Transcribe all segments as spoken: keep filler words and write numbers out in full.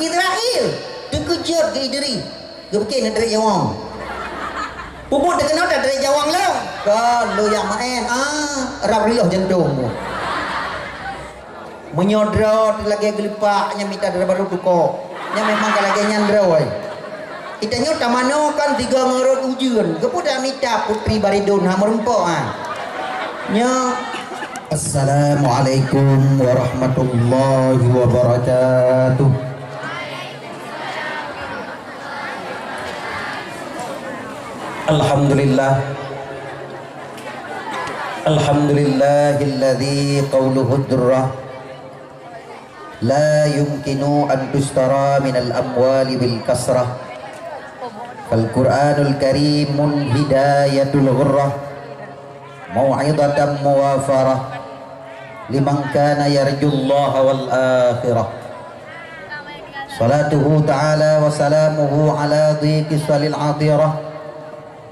Israel, teukeujot keu Idris. Geupiké na trép nyawöng. Peubuet teukeunong that trép nyawöng lom. Kon, lôn jak maén. Ah, rab riloh jantông. Meunyoe droe lagèe geulipak, nyan mita dara barô tukok. Nyan memang ka lagèe nyan droe. Geutanyoe tamanoe kan tiga ngon rot ujeuen. Keupeue tamita putri baridon hana meurumpok, ha? Nyoe. Assalamualaikum warahmatullahi wabarakatuh. Alhamdulillah. Alhamdulillahilladzi qauluhu durrah la yumkinu an tushtara minal amwali bil kasrah. Fal Qur'anul Karimun hidayatul ghurrah, mau'izatan muwafarah, liman kana yarjullaha wal akhirah. Salatuhu ta'ala wa salamuhu ala dhiqi salil athirah,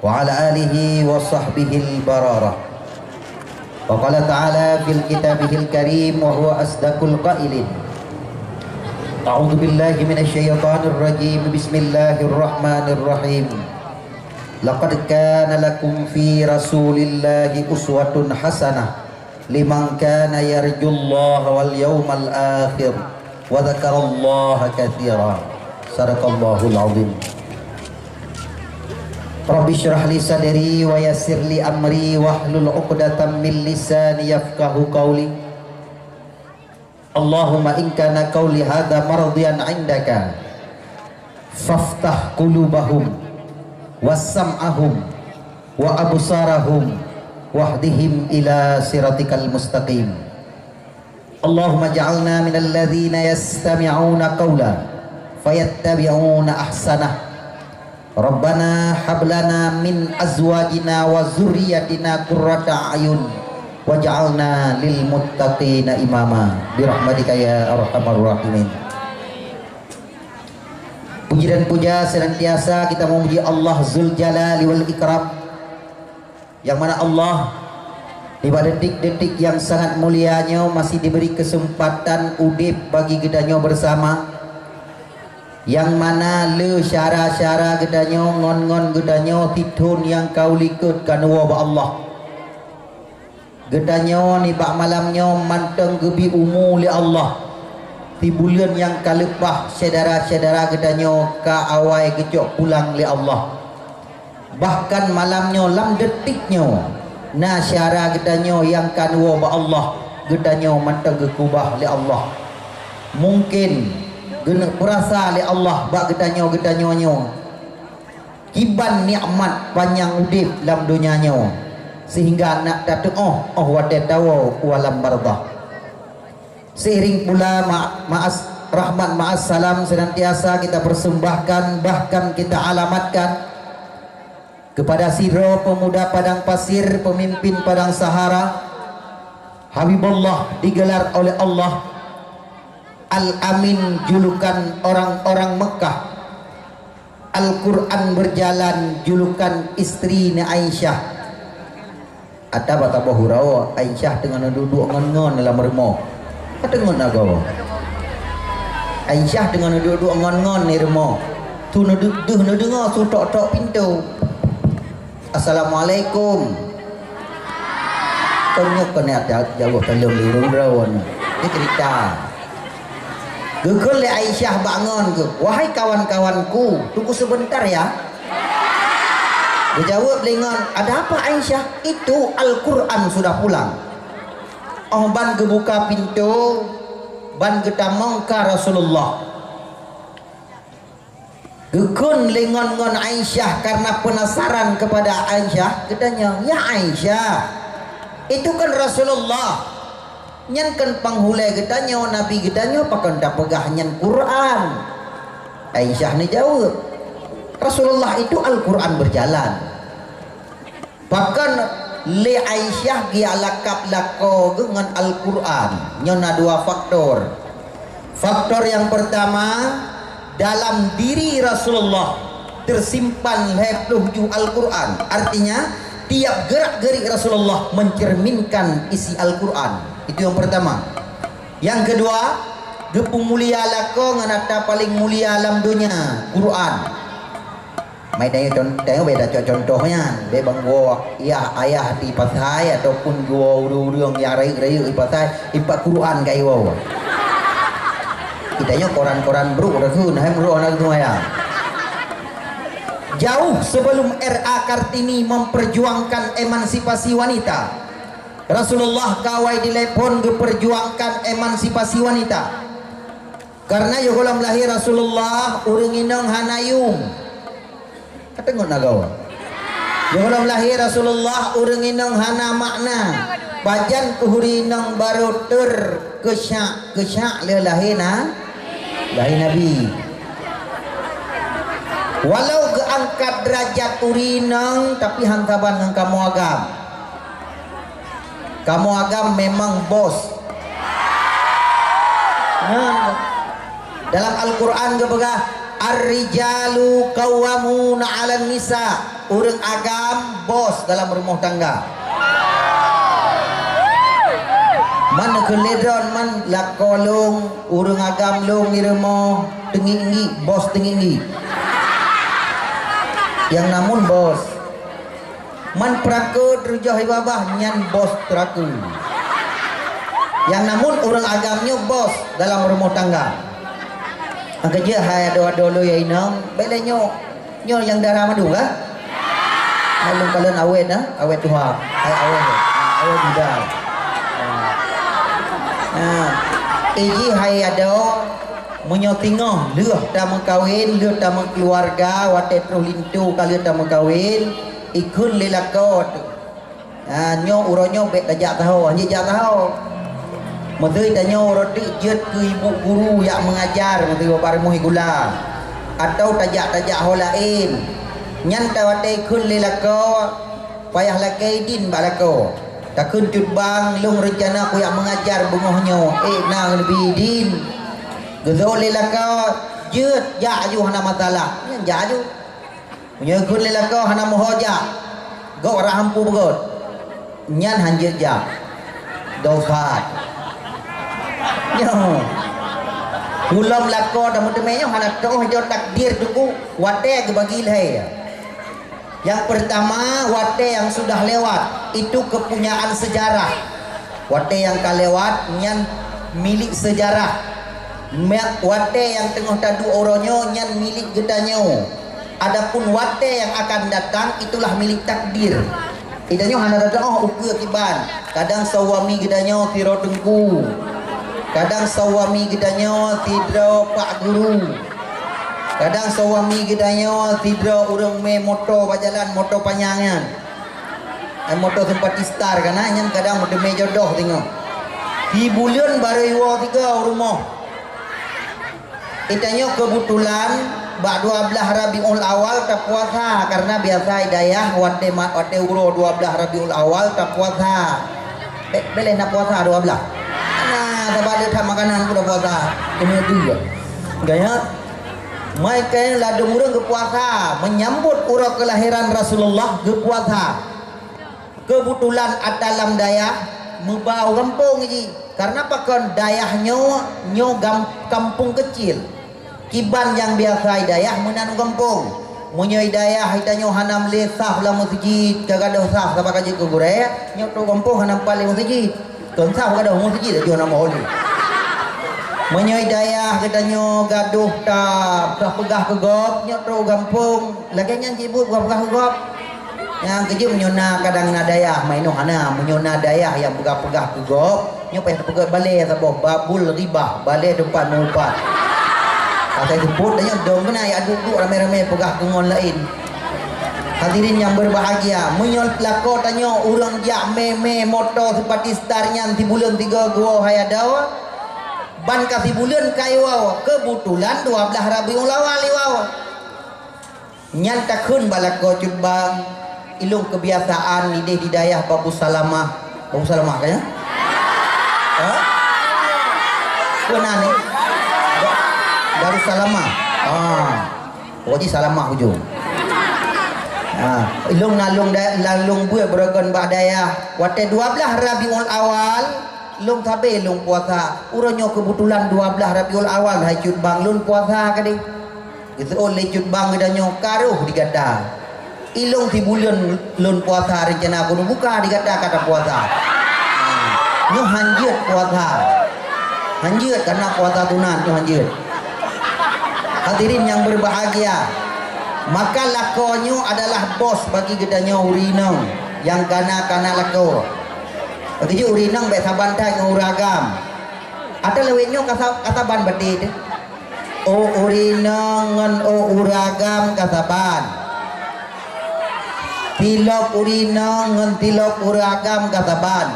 wa ala alihi wa sahbihil bararah. Wa qala ta'ala fil kitabihil karim wa huwa asdaqul qailin. A'udzu billahi minasy syaithanir rajim. Bismillahirrahmanirrahim. Laqad kana lakum fi Rasulillahi uswatun hasanah liman kana yarjullaha wal yaumal akhir wa dzakarallaha katsira. Sadaqallahul azim. Rabbi shrah li sadri wa yassir li amri wahlul 'uqdatam min lisani yafqahu qauli. Allahumma in kana qauli hadza mardiyan 'indaka, faftah qulubahum wa sam'ahum wa absarahum wahdihim ila siratikal mustaqim. Allahumma ja'alna minal ladzina yastami'una qaula fayattabi'una ahsanah. Rabbana hab lana min azwajina wa dzurriyyatina qurrata a'yun waj'alna lil muttaqina imama, birahmatika ya arhamar rahimin. Puji dan puja senantiasa kita memuji Allah Zul Jalali wal Ikram, yang mana Allah di bak detik-detik yang sangat mulia nyoe masih diberi kesempatan udeb bagi geutanyoe bersama. Nyang mana le syara-syara geutanyoe ngon-ngon geutanyoe sithon nyang ka u likot ka neuwoe bak Allah. Geutanyoe nibak malam nyoe mantong geubi umu lé Allah. Sibuleuen nyang ka leupah syedara-syedara geutanyoe ka awai geucok pulang lé Allah. Bahkan malam nyoe lam detik nyoe, na syara geutanyoe nyang ka neuwoe bak Allah, geutanyoe mantong geukeubah lé Allah. Mungken geuneuk peurasa lé Allah bak geutanyoe-geutanyoe nyoe kiban nikmat panyang udeb lam donya nyoe, sehingga nak tateuoh óh watée tawoe u alam barzakh. Seiring pula ma-, ma'as, rahmat ma'as salam senantiasa kita persembahkan, bahkan kita alamatkan kepada sidroe pemuda Padang Pasir, pemimpin Padang Sahara, Habibullah digelar oleh Allah, Al-Amin julukan orang-orang Mekah, Al-Quran berjalan julukan istri ni Aisyah. Ata bak taboh uroe, Aisyah teungoh neuduek-duek ngon-ngon lam rumoh. Ka teungon agoe. Aisyah teungoh neuduek-duek ngon-ngon di rumoh. Tu neudu-, deuh neudeungoe su tok-tok pintoe. "Assalamualaikum." Konyok keuneuk jaweueb teuleum di ureueng droe nyoe. Dia cerita. Geukheun lé Aisyah bak ngon geuh, "Wahai kawan-kawanku, tunggu sebentar ya." Geujaweueb lé ngon, "Ada apa Aisyah?" "Itu Al-Quran sudah pulang." Óh ban geubuka pintoe, ban geutamong ka Rasulullah. Geukheun lé ngon ngon Aisyah karena penasaran kepada Aisyah, geutanyong, "Ya Aisyah, itu kan Rasulullah, nyan kan panghulée geutanyoe, Nabi geutanyoe, pakon tapeugah nyan Quran?" Aisyah neujaweueb, "Rasulullah itu Al-Quran berjalan." Pakon lé Aisyah geulakab lakoe geuh ngon Al-Quran? Nyoe na dua faktor. Faktor yang pertama, dalam diri Rasulullah tersimpan lhée ploh juh Al-Quran. Artinya, tiap gerak-gerik Rasulullah mencerminkan isi Al-Quran. Itu yang pertama. Yang kedua, Geupeumulia lakoe ngon ata paleng mulia lam donya, Quran. Mai tanyoe con-, tanyoe beda co-, contoh nyan. Bèk ban woe yah ayah di pasai ataupun geuwoe ureueng-ureueng nyang rayeuk-rayeuk di pasai, ipat Quran ka iwoe. Di tanyoe koran-koran brok dah tu, nah, brok dah tu ayah. Jauh sebelum R A Kartini memperjuangkan emansipasi wanita, Rasulullah ka awai dilèe phon geuperjuangkan emansipasi wanita. Karena yoh gohlom lahé Rasulullah, ureueng inong hana yuem. Ka teungeut na goe. Yoh gohlom lahé Rasulullah, ureueng inong hana makna. Pajan keuh ureueng inong barô teurkeusak-keusak lé lahé na, lahé Nabi. Walau geuangkat deurajat ureueng inong, tapi han saban ngon kamoe agam. Kamoe agam memang bos. Nyan. Dalam Al-Quran geupeugah, "Ar-rijalu qawwamuna 'alan nisa." Ureueng agam bos dalam rumoh tangga. Man keu lé droe man lakoe lôn, ureueng agam lôn di rumoh, teungiek-ngiek, bos teungiek-ngiek. Nyang namun bos. Man peurakeut reujoh ié babah nyan bos teurakeut. Nyang namun ureueng agam nyoe bos dalam rumoh tangga. Nyang keujeuet hai adoe-adoe lôn nyang inong, bèk lé nyoe. Nyoe nyang dara mandum kah? Hai lôn kalon awet, ha? Awet tuha. Hai awet. Ha, awet muda. Ha. Ha. Iji hai adoe, meunyoe singoh lheueh tameukawen, lheueh tameukeuluwarga, watèe troh linto ka lheueh tameukawen, ikheun lé lakoe teuh. Ha, nyoe uroe nyoe bèk tajak saho, han jeuet jak saho. Meuseu tanyoe uroe teuk jeuet keu ibu guru jak meungajar meuseu bak rumoh sikula. Atawa tajak-tajak ho laén. Nyan watèe ikheun lé lakoe, payah lakèe idin bak lakoe. Takheun cut bang, lôn reuncana kujak meungajar beungoh nyoe. Eh, na neubri idin. Geuseuôt lé lakoe, jeuet jak aju hana masalah. Nyan jak aju. Meunyoe ikheun lé lakoe hana meuho jak, gob rhah ampu beugöt, nyan han jeuet jak. Dosa. Nyoe. Ulôn lakoe dan meuteumé nyoe hana troh jeuet takdir Teungku, watèe geubagi lhèe. Nyang peurtama, watèe nyang sudah lewat, itu kepunyaan sejarah. Watèe nyang ka lewat nyan milék seujarah. Mak watèe nyang teungoh taduek uroe nyoe nyan milék geutanyoe. Adapun watèe nyang akan datang itulah milék takdir. Geutanyoe hana tatu'oh ukeue kiban. Kadang suami geutanyoe sidroe teungku. Kadang suami geutanyoe sidroe pak guru. Kadang suami geutanyoe sidroe ureueng mé moto bak jalan, moto panyang nyan. Ai moto simpati star kana nyan kadang meuteumé jodoh singoh. Di buleuen barô iwoe sigoe u rumoh. Geutanyoe keubeutulan bak dua blaih Rabiul Awal tapuasa, karena biasa di dayah watèe ma-, watèe uroe dua blaih Rabiul Awal tapuasa. Bèk, bèk lé na puasa dua blaih. Nah, sabab lé that makanan pun puasa. Kena dua. Gaya. Mai kain ladôm ureueng geupuasa, menyambut uroe kelahiran Rasulullah geupuasa. Keubeutulan ata lam dayah meuba u gampông jih. Karena pakon dayah nyoe, nyoe gam-, kampung keucil. Kiban nyang biasa i dayah meunan u gampông. Meunyoe i dayah geutanyoe hana lé saf lam meuseujid, ka gadôh saf sabab ka jeuet keu gurèe, nyoe trok gampông hana pat lé meuseujid. Kon saf gadôh meuseujid laju hana meuhôi lé. Meunyoe i dayah geutanyoe gadôh ta peugah-peugah keu gob, nyoe trok gampông, lagèe nyan cit buet peugah-peugah keu gob. Nyang keujeuet meunyoe na kadang na dayah, ma inoe hana, meunyoe na dayah nyang peugah-peugah keu gob, nyoe payah teupeugöt balè saboh, babul ghibah, balè teumpat meuupat. Asai seupôt tanyoe dong keunan jak duek-duek ramè-ramè peugah keu ngon laén. Hadirin nyang berbahagia, meunyoe lakoe tanyoe ureueng jak mé-mé moto seupati star nyan sibuleuen sigoe geuwoe hai adoe, ban ka sibuleuen ka iwoe, keubeutulan dua blaih Rabiul Awal iwoe. Nyan takheun bak lakoe cut bang, ilôn keubiasaan idéh di dayah Babu Salamah. Babu Salamah kan ya? Ha? Keunan ni? Ba-, Darussalamah. Ah. Pokok jih Salamah ujong. Ah, ilôn na lôn da-, na lôn buet beureugon bak dayah. Watèe dua blaih Rabiul Awal, Lôn sabe lôn puasa. Uroe nyoe keubeutulan dua blaih Rabiul Awal hai cut bang lôn puasa keudeh. Geuseuôt lé cut bang geutanyoe ka rôh di gata. Ilôn sibuleuen lôn puasa rencana keuneuk buka di gata ka tapuasa. Nyoe hanjeuet puasa. Hanjeuet karena puasa sunat nyoe hanjeuet. Hadirin yang berbahagia, maka lakoe nyoe adalah bos bagi geutanyoe ureueng inong nyang kana-kana lakoe. Beutôi ureueng inong bék saban that ngon ureueng agam. Ata lawét nyoe ka sa-, ka saban baté teuh. Oh ureueng inong ngon oh ureueng agam ka saban. Tilop ureueng inong ngon tilop ureueng agam ka saban.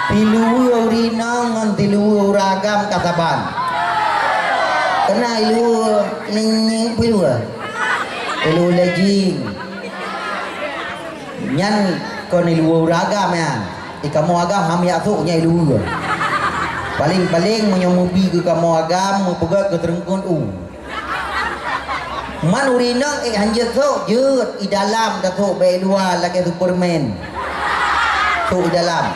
Tiluweue ureueng inong ngon tiluweue ureueng agam ka saban. Keunan iluweue ning-ning peue iluweue? Iluweue lejing. Nyan kon iluweue ureueng agam nyan. Di kamoe agam ham yak sôk nyan iluweue. Paléng-paléng meunyoe meubi keu kamoe agam meupeugöt keu teureuengkot u. Man ureueng inong ék hanjeuet sôk, jeuet i dalam tasôk, bék i luwa lagèe Superman. Sôk i dalam.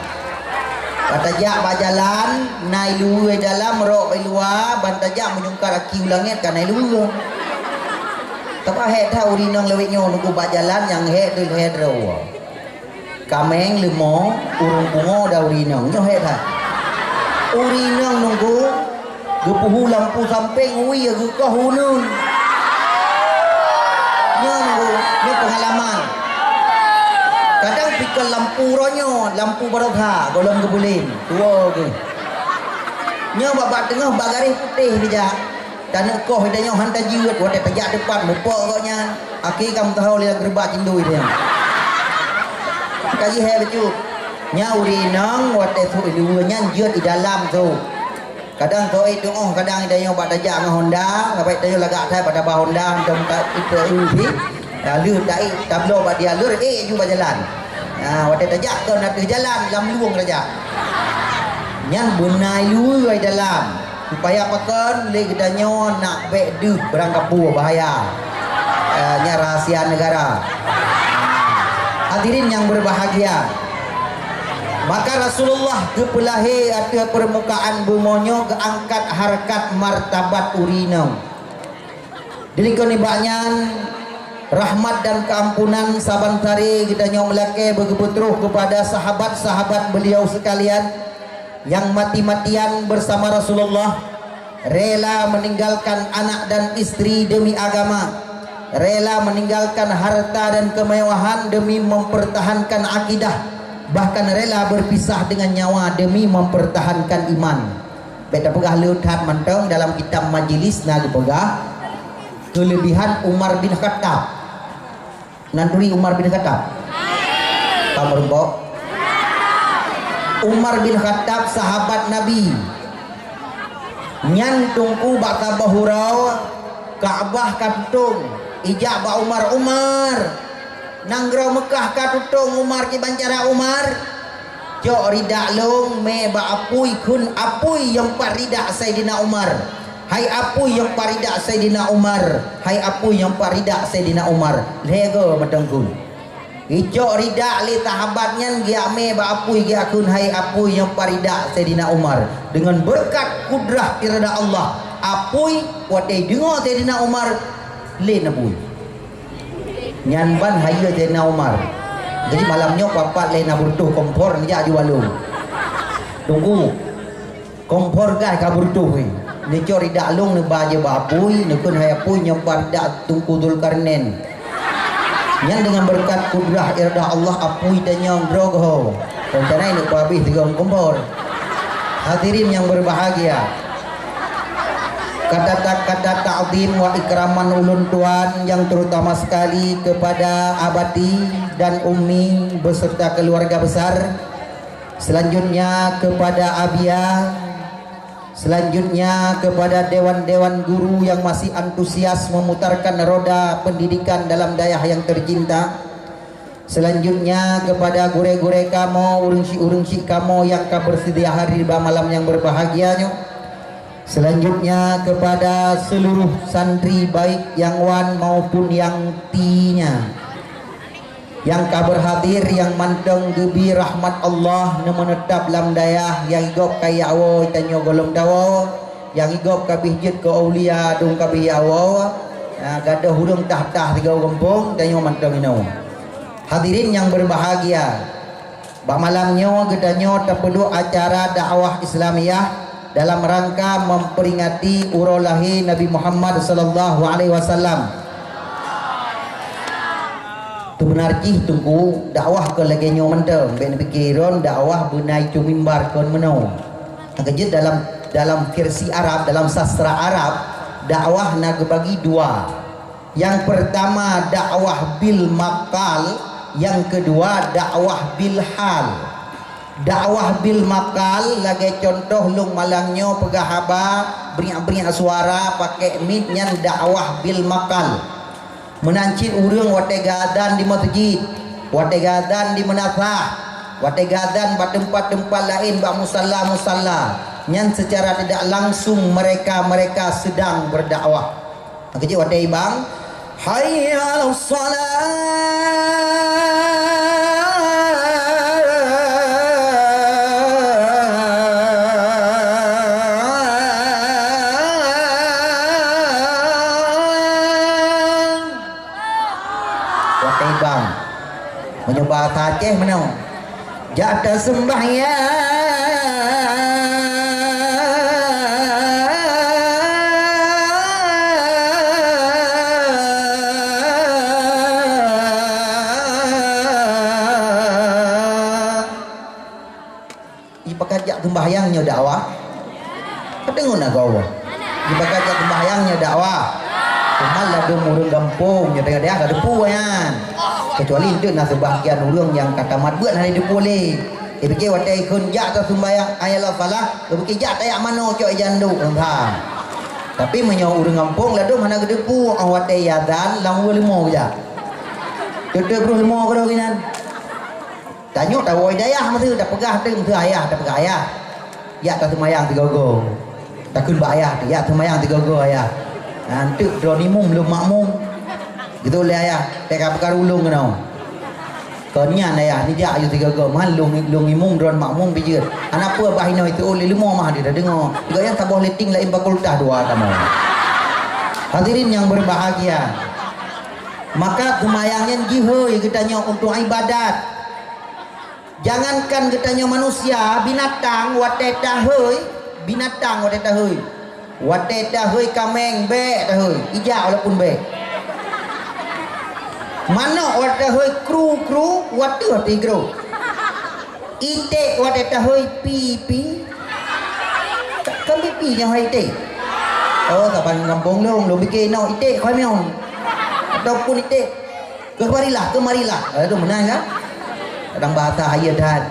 Ka tajak bak jalan, na iluweue i dalam, rok i luwa, ban tajak meujungkat aki u langèt ka na iluweue. Tapi hék that ureueng inong lawét nyoe nunggu bak jalan nyang hék teuh lhèe droe. Kaméng, leumo, ureueng pungo dan ureueng inong. Nyoe hék that. Ureueng inong nunggu geupeuhu lampu sampéng wie geukoh uneuen. Nyoe nunggu, nyoe peungalaman. Kadang pikon lampu uroe nyoe, lampu baroesa gohlom geupeulém, tuwoe geuh. Nyoe bak, bak teungoh bak garéh putéh geujak. Taneuk koh geutanyoe han tajeuet, watèe tajak teupat mupok gobnyan. Akhé ka meusaho lé lam geureubak cindoi geutanyoe. Ka jih hék bacut. Nyan ureueng inong watèe sôk iluweue nyan jeuet i dalam sôk. Kadang sôk ék tuoh, kadang geutanyoe bak tajak ngon honda, saban tanyoe lagak that bak taba honda hantom ka iteue pih. Lalu taék tabloe bak dia lur, ék ju bak jalan. Ha, watèe tajak kon ateueh jalan lam lueng tajak. Nyan beuna iluweue i dalam. Supaya pakon lé geutanyoe nak bèk deuh beurangkapeue bahaya. Eh, nyan rahasia negara. Hadirin yang berbahagia, maka Rasulullah geupeulahé ateueh peurmukaan bumoe nyoe geuangkat hareukat martabat ureueng inong. Dilikot nibak nyan, rahmat dan keampunan saban sari geutanyoe meulakèe beugeupeutroh keupada sahabat-sahabat beliau sekalian nyang mati-matian bersama Rasulullah, rela meninggalkan anak dan istri demi agama, rela meninggalkan harta dan kemewahan demi mempertahankan akidah, bahkan rela berpisah dengan nyawa demi mempertahankan iman. Bèk tapeugah le that mantong, dalam kitab majelis na geupeugah keulebihan Umar bin Khattab. Nan turi Umar bin Khattab? Ka meurumpok. Umar bin Khattab sahabat Nabi. Nyan teungku bak saboh uroe Ka'bah ka tutong. Ijak bak Umar, "Umar, nanggroe Meukah ka tutong, Umar, kiban cara Umar?" "Cok ridak lôn mé bak apui," kheun apui nyang pat ridak Saidina Umar. "Hai apui nyang pat ridak Saidina Umar, hai apui nyang pat ridak Saidina Umar." Lhèe goe mantong kheun. Icok ridak lé sahabat nyan geujak mé bak apui geujak kheun, "Hai apui nyang pat ridak Saidina Umar." Deungon beureukat kudrah irada Allah, apui watèe deungoe Saidina Umar lé neubui. Nyan ban hayeue Saidina Umar. Jadi malam nyoe papat lé na beureutoh kompor neujak ju walong. Teungku, kompor gah ka beureutoh nyoe. Neucok ridak lôn neuba jeuet bak apui, neukheun, "Hai apui nyang pat ridak Teungku Zulkarnain." Nyan deungon beureukat kudrah irada Allah apui tanyong droe goe. Rencana neuk peuhabéh sigoe kompor. Hadirin yang berbahagia, kata-kata ta'zim wa ikraman ulôn tuan yang terutama sekali kepada Abati dan Umi beserta keluarga besar. Selanjutnya kepada Abia. Selanjutnya kepada dewan-dewan guru yang masih antusias memutarkan roda pendidikan dalam dayah yang tercinta. Selanjutnya kepada gurèe-gurèe kamoe, ureueng syik-ureueng syik kamoe nyang ka bersedia hadir bak malam yang berbahagia nyoe. Selanjutnya kepada seluruh santri baik yang wan maupun yang tinya. Nyang ka beurhadir nyang mantong geubi rahmat Allah, neumeuneutap lam dayah, nyang gob ka jak woe tanyoe gohlom tawoe, nyang gob ka bih jeuet keu aulia dum ka bih jak woe, na gadôh ureuëng tah-tah sigoe gampông tanyoe mantong inoe. Hadirin nyang beubahgia, bak malam nyoe geutanyoe tapeuduek acara dakwah Islamiyah dalam rangka memperingati uroe lahé Nabi Muhammad sallallahu alaihi wasallam. Teubeuna jih Teungku, dakwah kon lagée nyoe mantong, bék neupike droen dakwah beuna cue mimbar kon meunoe. Nyang keujeuet dalam, dalam versi Arab, dalam sastra Arab, dakwah na geubagi dua. Nyang peurtama dakwah bil maqal, nyang keudua dakwah bil hal. Dakwah bil maqal lagée cuntoh lôn malam nyoe peugah haba, brinyak-brinyak suara, pakék mic, nyan dakwah bil maqal. Meunan cit ureuëng watée geuazan di meuseujid, watée geuazan di meunasah, watée geuazan bak teumpat-teumpat laén bak musalla-musalla, nyan seucara tidak langsung mereka-mereka sedang berdakwah. Nyang keujeuet watée ibang, "Hayya 'alas shalah." Watée ibang. Meunyoe bahasa Aceh meunoe. Jak taseumbahyang. Jipakat jak seumbahyang nyoe dakwah. Kadeungoe na goe. Jipakat jak seumbahyang nyoe dakwah. Teuma ladôm ureuëng gampông nyoe teuka ka teupeue nyan. Keucuali enteuk na seubahgian ureuëng nyang ka tamat beuet hana teupeue lé. Jipike watée ikheun jak taseumbahyang, "Hayya 'alas shalah," jipike jak tajak manoe cok ija ndok, ha. Tapi meunyoe ureuëng gampông ladôm hana geuteupeue, 'oh watée iazan lam uroe leumo geujak. Teuteup roh leumo keudroe inan. Tanyoe tawoe dayah meusu, tapeugah teuh meusu ayah, tapeugah ayah. Jak taseumayang sigoe-goe. Takheun bak ayah teuh, jak seumayang sigoe-goe ayah. Nah, enteuk droeneuh imum lôn makmum. Gitu lé ayah, teuka peugah ulôn keunoe. Kon nyan ayah, neujak aju sigoe-goe, man lôn, lôn imum droeneuh makmum bijeuet. Hana peue bah inoe itu lé leumo mah di tadeungoe. Sigoe nyang saboh leting laén fakultas dua kamoe. Hadirin yang berbahagia. Maka seumayang nyan jihôi geutanyoe untuk ibadat. Jangankan geutanyoe manusia, binatang watée tahôi, binatang watée tahôi. Watée tahôi kaméng, bék tahôi, ijak walaupun bék. Manok watée tahôi kru-kru, watée watée kru. Iték watée tahôi pi-pi. Ka-, kan pi-pi nyang hai iték. Oh, saban gampông lôn, lôn pike inong iték khamyong. Ataupun iték Keumarilah, keumarilah. Aduh, meunan kan? Kadang bahasa hayeu that.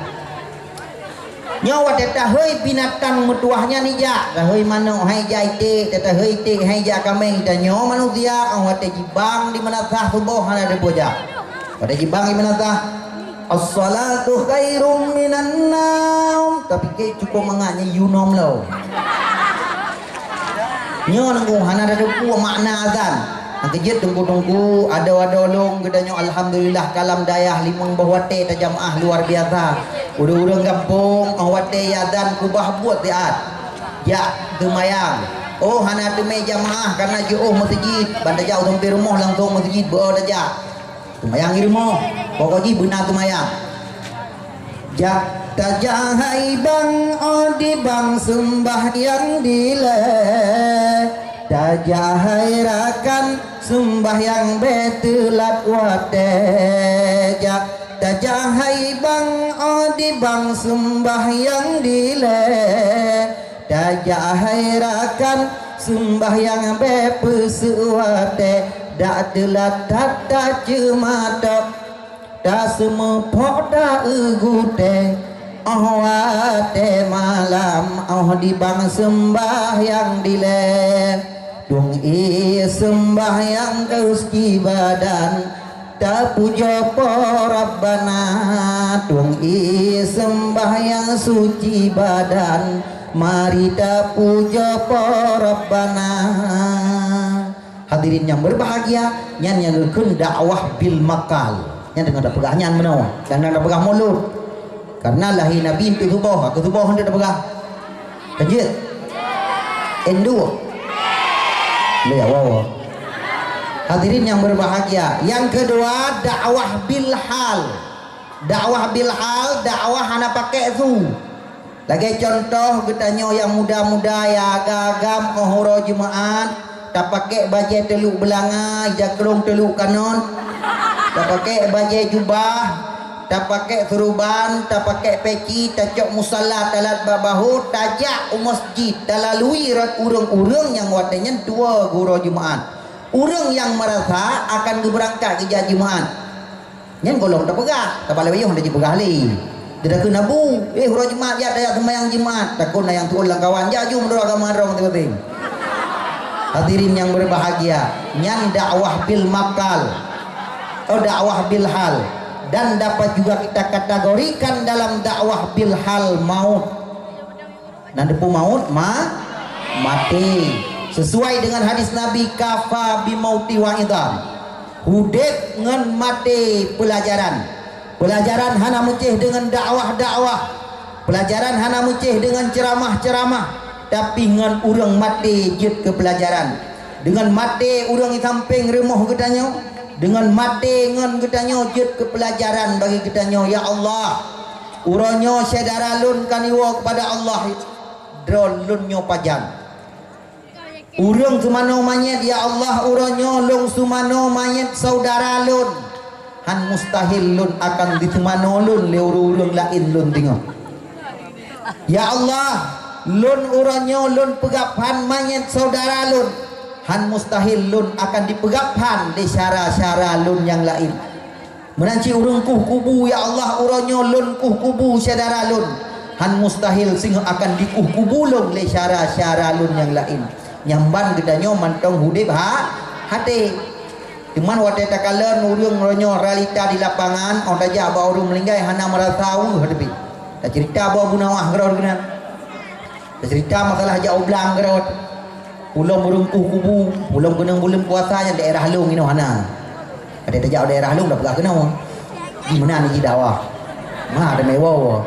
Nyoe watée tahôi binatang meutuwah nyan ijak, tahôi manok hai ijak iték, tahôi iték hai ijak kaméng, tanyoe manusia, 'oh watée jibang di meunasah suboh hana teupeue jak. Watée jibang di meunasah, "As-salatu khairum minan naum." Tapi ke cukup mangat nyan yunom lo. Nyoe nunggu hana teupeue makna azan. Nyang keujeuet teungku-teungku, adoe-adoe lôn geutanyoe alhamdulillah kalam dayah limong boh watée tajamaah luar biasa. Ureuëng-ureuëng gampông 'oh watée azan kubah buet siat. Jak seumayang. Oh hana teumé jamaah karena jiôh meuseujid, ban tajak u sampé rumoh langsong meuseujid beu tajak. Seumayang di rumoh, pokok jih beuna seumayang. Jak tajak hai bang, oh di bang seumbahyang dilée. Tajak hai rakan seumbahyang bék teulat watée. Jak tajak hai bang, oh di bang seumbahyang dilée. Tajak hai rakan seumbahyang bék peuseuk watée, dak teulat that taceumatok. Taseumeupok ta-eu gutée, 'oh watée malam 'oh di bang seumbahyang dilée. Tueng ie seumbahyang keu suci badan, tapujoe Po Rabbana. Tueng ie seumbahyang suci badan, mari tapujoe Po Rabbana. Hadirin nyang berbahagia, nyan nyang geukheun dakwah bil maqal. Nyan teungoh tapeugah nyan meunoe, dan na tapeugah mulod. Karena lahé Nabi untuk suboh, aku suboh untuk tapeugah. Lanjut. Endu. Boleh ya, wow. Hadirin yang berbahagia, yang kedua, dakwah bil hal. Dakwah bil hal, dakwah hana pakai su. Lagée contoh, geutanyoe nyang muda-muda, nyang agam-agam, óh uroe Jumaat, tapakék bajée teuluk beulanga, ija krong teuluk kanon, tapakék bajée jubah, tapakék suruban, tapakék peci, tacok musala, talat bak bahô, tajak u masjid, talalui rot ureuëng-ureuëng nyang watée nyan tuwoe geuh uroe Jumaat. Ureuëng nyang meurasa akan geubeurangkat geujak Jumaat. Nyan gohlom tapeugah, sabab lawét yoh hana jipeugah lé. Teutakheun Abu, "Eh, uroe Jumat jak tajak seumayang Jumat." Takheun na nyang tuôn lam kawan, "Jak ju meunurot agama droe meuting-meuting." Hadirin yang berbahagia, nyan dakwah bil makal. Oh, dakwah bil hal. Dan dapat juga kita kategorikan dalam dakwah bil hal maut. Nan teupeu maut ma-, maté. Sesuai dengan hadis Nabi, "Kafa bi mauti wa'idhan." Udeb ngon maté peulajaran. Peulajaran hana meucéh deungon dakwah-dakwah. Peulajaran hana meucéh deungon ceuramah-ceuramah, tapi ngon ureuëng maté jeuet keu peulajaran. Deungon maté ureuëng di sampéng rumoh geutanyoe, deungon maté ngon geutanyoe jeuet keu peulajaran bagi geutanyoe, ya Allah. Uroe nyoe syedara lôn ka niwoe keupada Allah, droe lôn nyoe pajan. Ureuëng seumanoe manyét, ya Allah, uroe nyoe lôn seumanoe manyét syedara lôn. Han mustahil lôn akan diseumanoe lôn lé ureuëng-ureuëng laén lôn deungoe. Ya Allah, lôn uroe nyoe lôn peugah phan manyét syedara lôn. Han mustahil lôn akan dipeugah phan lé syedara-syedara lôn nyang laén. Meunan cit ureuëng kueh kubu, ya Allah, uroe nyoe lôn kueh kubu syedara lôn. Han mustahil singoh akan dikueh kubu lôn lé syedara-syedara lôn nyang laén. Nyan ban geutanyoe mantong udeb ha-, até. Teuma watée takalon ureuëng uroe nyoe realita di lapangan, óh tajak bak ureuëng meuninggai hana meurasa weueh teubi. Taceurita boh bunawah keudroe keunan. Taceurita masalah jak u blang keudroe. Ulôn ureuëng kueh kubu, ulôn keunong buleuen puasa nyang daerah lôn inoe hana. Adak tajak daerah lôn dah peugah keunoe. Di meunan jih dakwah. Ma ada meuwoe.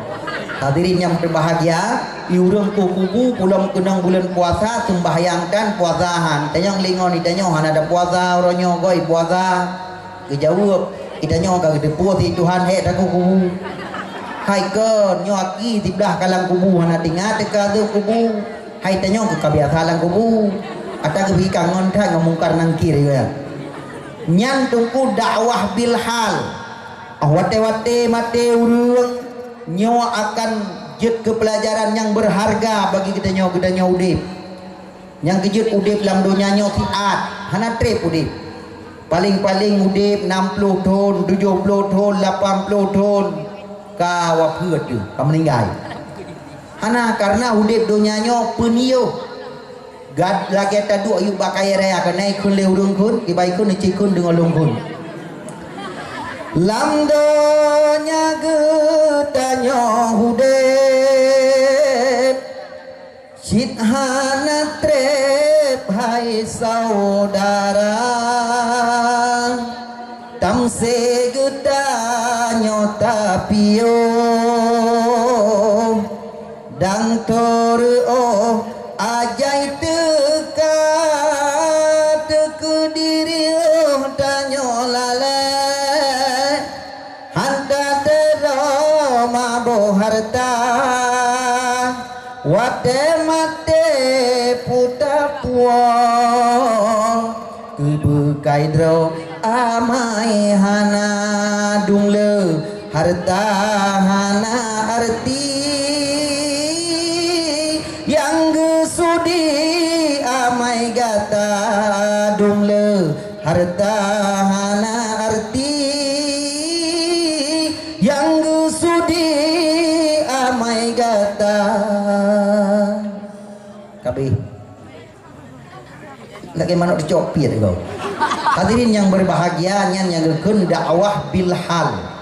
Hadirin yang berbahagia, i ureuëng kueh kubu, ulôn keunong buleuen puasa, seumbahyang tan puasa han. Tanyong lingon di tanyoe hana ada puasa, uroe nyoe goi puasa. Geujaweueb, "Geutanyoe ka geuteupeue si Tuhan hék takueh kubu. Hai kon, nyoe aki siblah ka lam kubu hana teuingat teuka azeueb kubu. Hai tanyoe keu ka biasa lam kubu." Ata geupike ngon that ngon Mungkar Nangkir, ya. Nyan teungku dakwah bil hal. Óh watée-watée maté ureuëng, nyoe akan jeuet keu peulajaran nyang beurharga bagi geutanyoe, geutanyoe udeb. Nyang keujeuet udeb lam donya nyoe siat, hana treb udeb. Paleng-paleng udeb nam ploh thon, tujoh ploh thon, lapan ploh thon, ka wafeuet teuh, ka meuninggai. Hana, kareuna udeb donya nyoe peuniyôh. Gad-, lagée taduek yup bak kayée raya, keunoe kheun lé ureuëng kheun, kibai kheun, neucit kheun, deungoe lôn kheun. Lam donya geutanyoe udeb, cit hana treb hai syedara, tamsé geutanyoe tapiôh, dan teureue óh ajai teuka, teukeudi riôh tanyoe lalée. Hana teuroe meuboh hareuta, watée maté peue tapuwoe. Keu beukai droe amai hana dum le, hareuta hana areuti. Nyang geusudi amai gata dum le, hareuta hana areuti, nyang geusudi amai gata. Kabeh. Lagée manok teucok piet goe. Hadirin yang berbahagia, nyan nyang geukheun dakwah bil hal.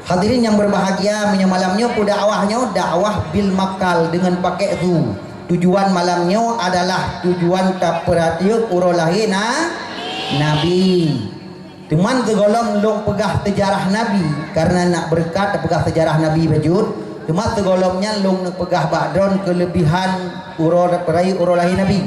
Hadirin yang berbahagia, meunyoe malam nyoe peue dakwah nyoe, dakwah bil makal deungon pakék su. Tujuan malam nyoe adalah tujuan tapeurayeuk uroe lahé na-, Nabi. Cuman sigohlom lôn peugah seujarah Nabi, karena nak beureukat peugah seujarah Nabi bacut. Cuma sigohlom nyan lôn peugah bak droen keuleubihan uroe peurayeuk uroe lahé Nabi.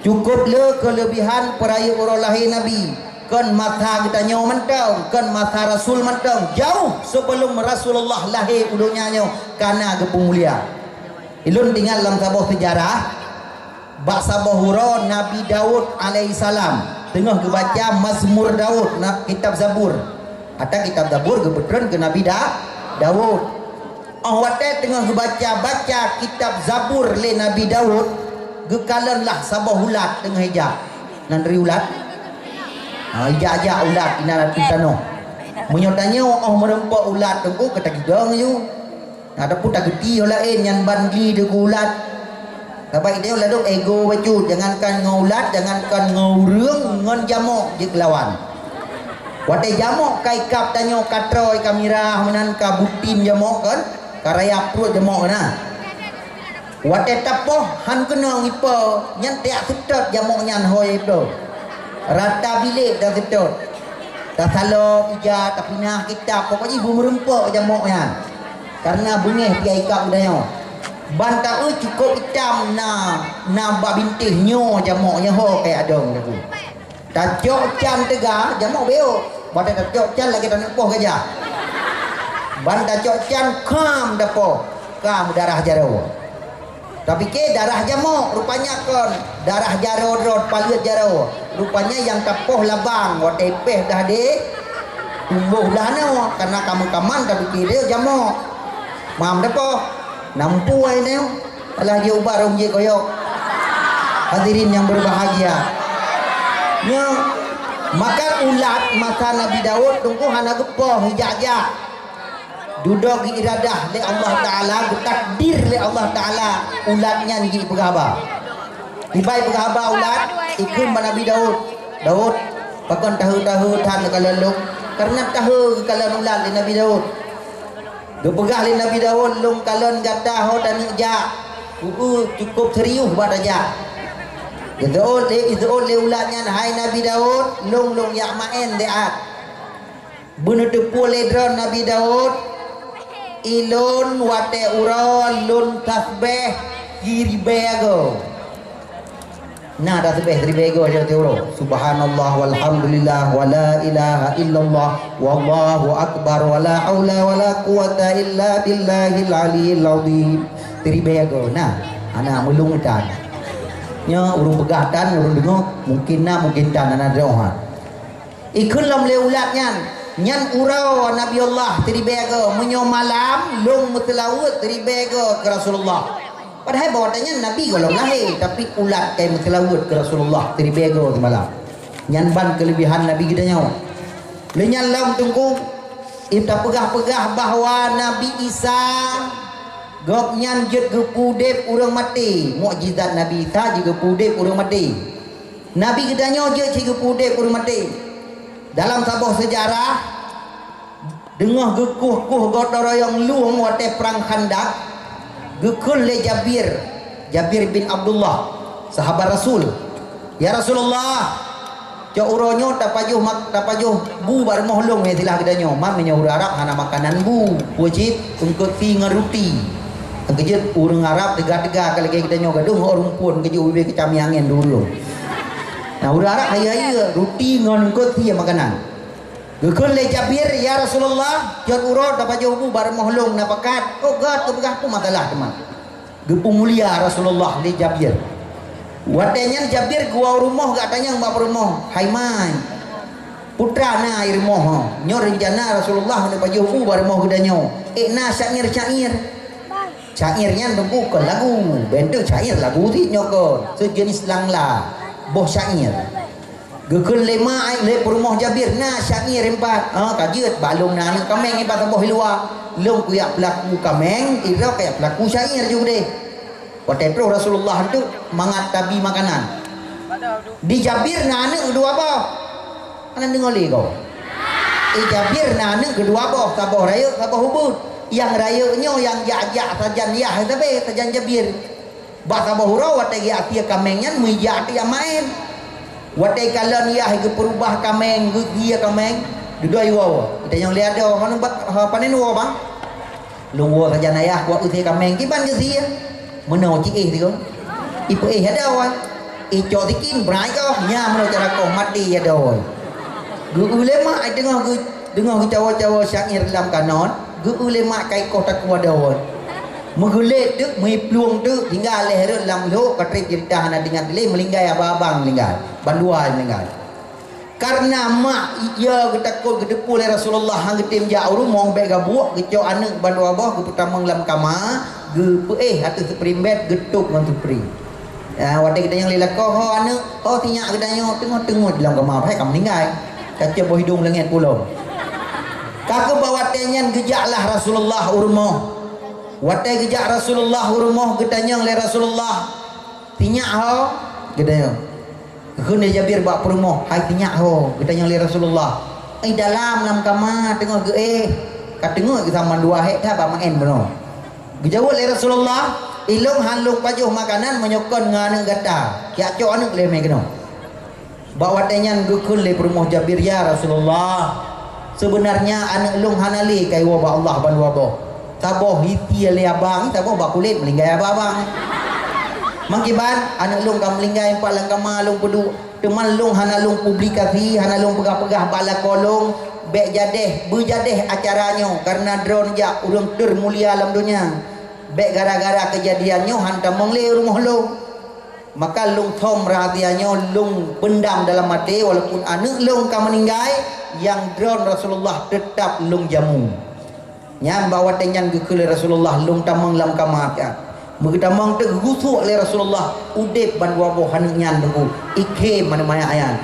Cukôp le keuleubihan peurayeuk uroe lahé Nabi. Kon masa geutanyoe mantong, kon masa Rasul mantong, jauh sebelum Rasulullah lahé u donya nyoe kana geupeumulia. Ilôn teuingat lam saboh seujarah, bak saboh uroe Nabi Daud alaihissalam teungoh geubaca Mazmur Daud, na, kitab Zabur. Ata kitab Zabur geupeutreun keu Nabi Da-, Daud. Óh watée teungoh geubaca-baca kitab Zabur lé Nabi Daud, geukalon lah saboh ulat teungoh ijak. Nan ri ulat? Ha, ijak-jak ulat inan ateueh tanoh. Meunyoe tanyoe óh meureumpok ulat teungku ka tagidong aju. Ataupun tageuti ho laén nyan ban gli deungon ulat. Sabab idéh ladôm ego bacut, jangankan ngon ulat, jangankan ngon ureuëng, ngon jamok jeuet geulawan. Watée jamok ka ikab tanyoe ka troe ka mirah meunan ka butin jamok kan, ka rayap pruet jamok na. Watée tapoh han keunong ipo, nyan tiak seutôt jamok nyan hôi ipo. Rata bilék taseutôt. Tasalom ija, tapinah kitab, pokok jih beumeureumpok jamok nyan. Karena beungéh pih ikab geutanyoe. Ban taeu cukôp itam na, na bak bintéh nyoe jamok nyoe ho kaya adong lagu. Tacok can teuga, jamok beok. Watée tacok can lagée taneuk poh gajah. Ban tacok can kam dapoh, kam darah jaroe. Tapike darah jamok, rupanya kon darah jaroe droe, paleuet jaroe. Rupanya nyang tapoh labang, watée péh dah deh, tumboh blah nyoe, karena kamoe kaman tapike dia jamok. Mam dapoh, nampu ai nyoe, alah jeuet ubat rhom jeuet koyok. Hadirin yang berbahagia. Nyoe, maka ulat masa Nabi Daud teungku hana geupoh, ijak-jak. Dudoe geuiradah lé Allah Taala, geutakdir lé Allah Taala, ulat nyan jipeugah haba. Ibai peugah haba ulat, ikheun bak Nabi Daud, "Daud, pakon tahe-tahe that neukalon lôn?" Karena tahe geukalon ulat lé Nabi Daud. Geupeugah lé Nabi Daud, "Lôn kalon gata ho taneuk jak." Uu, cukôp serius bak tajak. Geuseuôt lé, iseuôt lé ulat nyan, "Hai Nabi Daud, lôn, lôn jak maén siat." Beuneuteupeu lé droe Nabi Daud, "Ilôn watée uroe lôn tasbeh siribée goe." Na tasbeh siribée goe watée uroe, "Subhanallah walhamdulillah wala ilaha illallah wallahu akbar wala haula wala quwwata illa billahil aliyil azim." Siribée goe na, hana meulung tan. Nyoe ureuëng peugah tan, ureuëng deungoe mungkin na, mungkin tan, hana droe ha. Ikheun lom lé ulat nyan, "Nyan uroe Nabi Allah siribée goe, meunyoe malam lôn meuseulaweuet siribée goe keu Rasulullah." Padahai bak watée nyan Nabi gohlom lahé, tapi ulat kai meuseulaweuet keu Rasulullah siribée goe seumalam. Nyan ban keuleubihan Nabi geutanyoe. Lé nyan lom teungku, tapeugah-peugah bahwa Nabi Isa gobnyan jeuet geupeu udeb ureuëng maté. Mukjizat Nabi Isa jeuet geupeu udeb ureuëng maté. Nabi geutanyoe jeuet cit geupeu udeb ureuëng maté. Dalam saboh seujarah, deungoh geukueh-kueh gotong royong lueng watée Prang Khandak, geukheun lé Jabir, Jabir bin Abdullah, sahabat Rasul, "Ya Rasulullah, cok uroe nyoe tapajoh mak-, tapajoh bu bak rumoh lôn, ya silah geutanyoe, man meunyoe ureuëng Arab hana makanan bu, peue cit eungkôt sie ngon ruti." Keujeuet ureuëng Arab teuga-teuga ka lagée geutanyoe gadôh ngon rumpun keujeuet ubé keucami angén dulu. Nah, ureuëng Arab hayeue-hayeue ruti ngon eungkôt sie makanan. Geukheun lé Jabir, "Ya Rasulullah, jeuet uroe tapajoh bu bak rumoh lôn na pakat." "Oh, gét," geupeugah, "peue masalah teuma." Geupeumulia Rasulullah lé Jabir. Watée nyan Jabir geuwoe u rumoh geutanyong bak peurumoh, "Hai mai, peue teuma na i rumoh ho? Nyoe reuncana Rasulullah hana pajoh bu bak rumoh geutanyoe. Ék na syair-syair." Syair nyan teungku kon lagu, bentuk syair lagu cit nyoe kon, sejenis langla, boh syair. Geukheun lé ma, lé peurumoh Jabir, "Na syair impat." "Ah, ka jeuet, bak lôn na aneuëk kaméng impat saboh i luwa. Lôn kuyak peulaku kaméng, droe kuyak peulaku syair ju deh." Watée troh Rasulullah tu mangat tabi makanan. Di Jabir na aneuëk dua boh. Hana deungoe lé goe. Di Jabir na aneuëk dua boh, saboh rayeuk, saboh ubit. Nyang rayeuk nyoe nyang jak-jak sajan yah sabe, sajan Jabir. Bak saboh uroe watée geujak sie kaméng nyan meujak teuk jak maén. Watée kalon yah geupeurubah kaméng, geusie kaméng, dudoe woe. Geutanyoe lé adoe, "Hana ba-, ha, panen woe, Bang?" "Lôn woe sajan ayah, kuat usé kaméng, kiban geusie." Meunoe ci éh tiga. Ipeuéh adoe. Icok sikin, brai goh, nya meunoe cara koh maté adoe. Geu-eu lé mak, ai teungoh geu-, teungoh geucawa-cawa syair lam kanon, geu-eu lé mak kai koh takue adoe. Meugeulét teuk, meuplueng teuk, tinggai lheueh rot lam lhok, ka trép ceurita hana teuingat lé, meulinggai abang-abang meulinggai. Bandua meulinggai. Kareuna mak, ya geutakot geuteupue lé Rasulullah han geutem jak u rumoh, bék gabuek, geucok aneuëk bandua boh, geupeutamong lam kama, geupeuéh ateueh seupri bed, geutôb ngon seupri. Ya, watée geutanyoe lé lakoe, "Ho aneuëk, ho sinyak geutanyoe," teungoh-teungoh lam kama, hai ka meuninggai. Ka cok boh idong leungét pulo. Ka keuh bak watée nyan geujaklah Rasulullah u rumoh. Watée geujak Rasulullah u rumoh, geutanyong lé Rasulullah, "Sinyak ho?" Geutanyong. Geukheun lé Jabir bak peurumoh, "Hai sinyak ho?" Geutanyong lé Rasulullah. "Ai dalam lam kama teungoh geuéh." Ka teungoh geusaman dua hék that bak maén bunoe. Geujaweueb lé Rasulullah, "Ilôn han lôn pajoh makanan meunyoe kon ngon aneuëk gata. Jak cok aneuëk lé mé keunoe." Bak watée nyan geukheun lé peurumoh Jabir, "Ya Rasulullah, seubeunarnya aneuëk lôn hana lé ka iwoe bak Allah bandua boh. Saboh isie lé abang, saboh bak kulét meulinggai abang-abang. Mangkiban aneuëk lôn ka meulinggai pat lam kama lôn peuduek. Teuma lôn hana lôn publikasi, hana lôn peugah-peugah bak lakoe lôn, bék jadéh, beujadéh acara nyoe kareuna droeneuh jak ureuëng teumulia lam donya. Bék gara-gara keujadian nyoe han tamong lé u rumoh lôn." Maka lôn thom rahsia nyoe lôn pendam dalam até, walaupun aneuëk lôn ka meuninggai, nyang droen Rasulullah teutab lôn jamu. Nyan bak watée nyan geukheun lé Rasulullah lôn tamong lam kama that. Meugeutamong teuk geugusok lé Rasulullah udeb bandua boh aneuëk nyan teungku, ikhém aneuëk manyak nyan.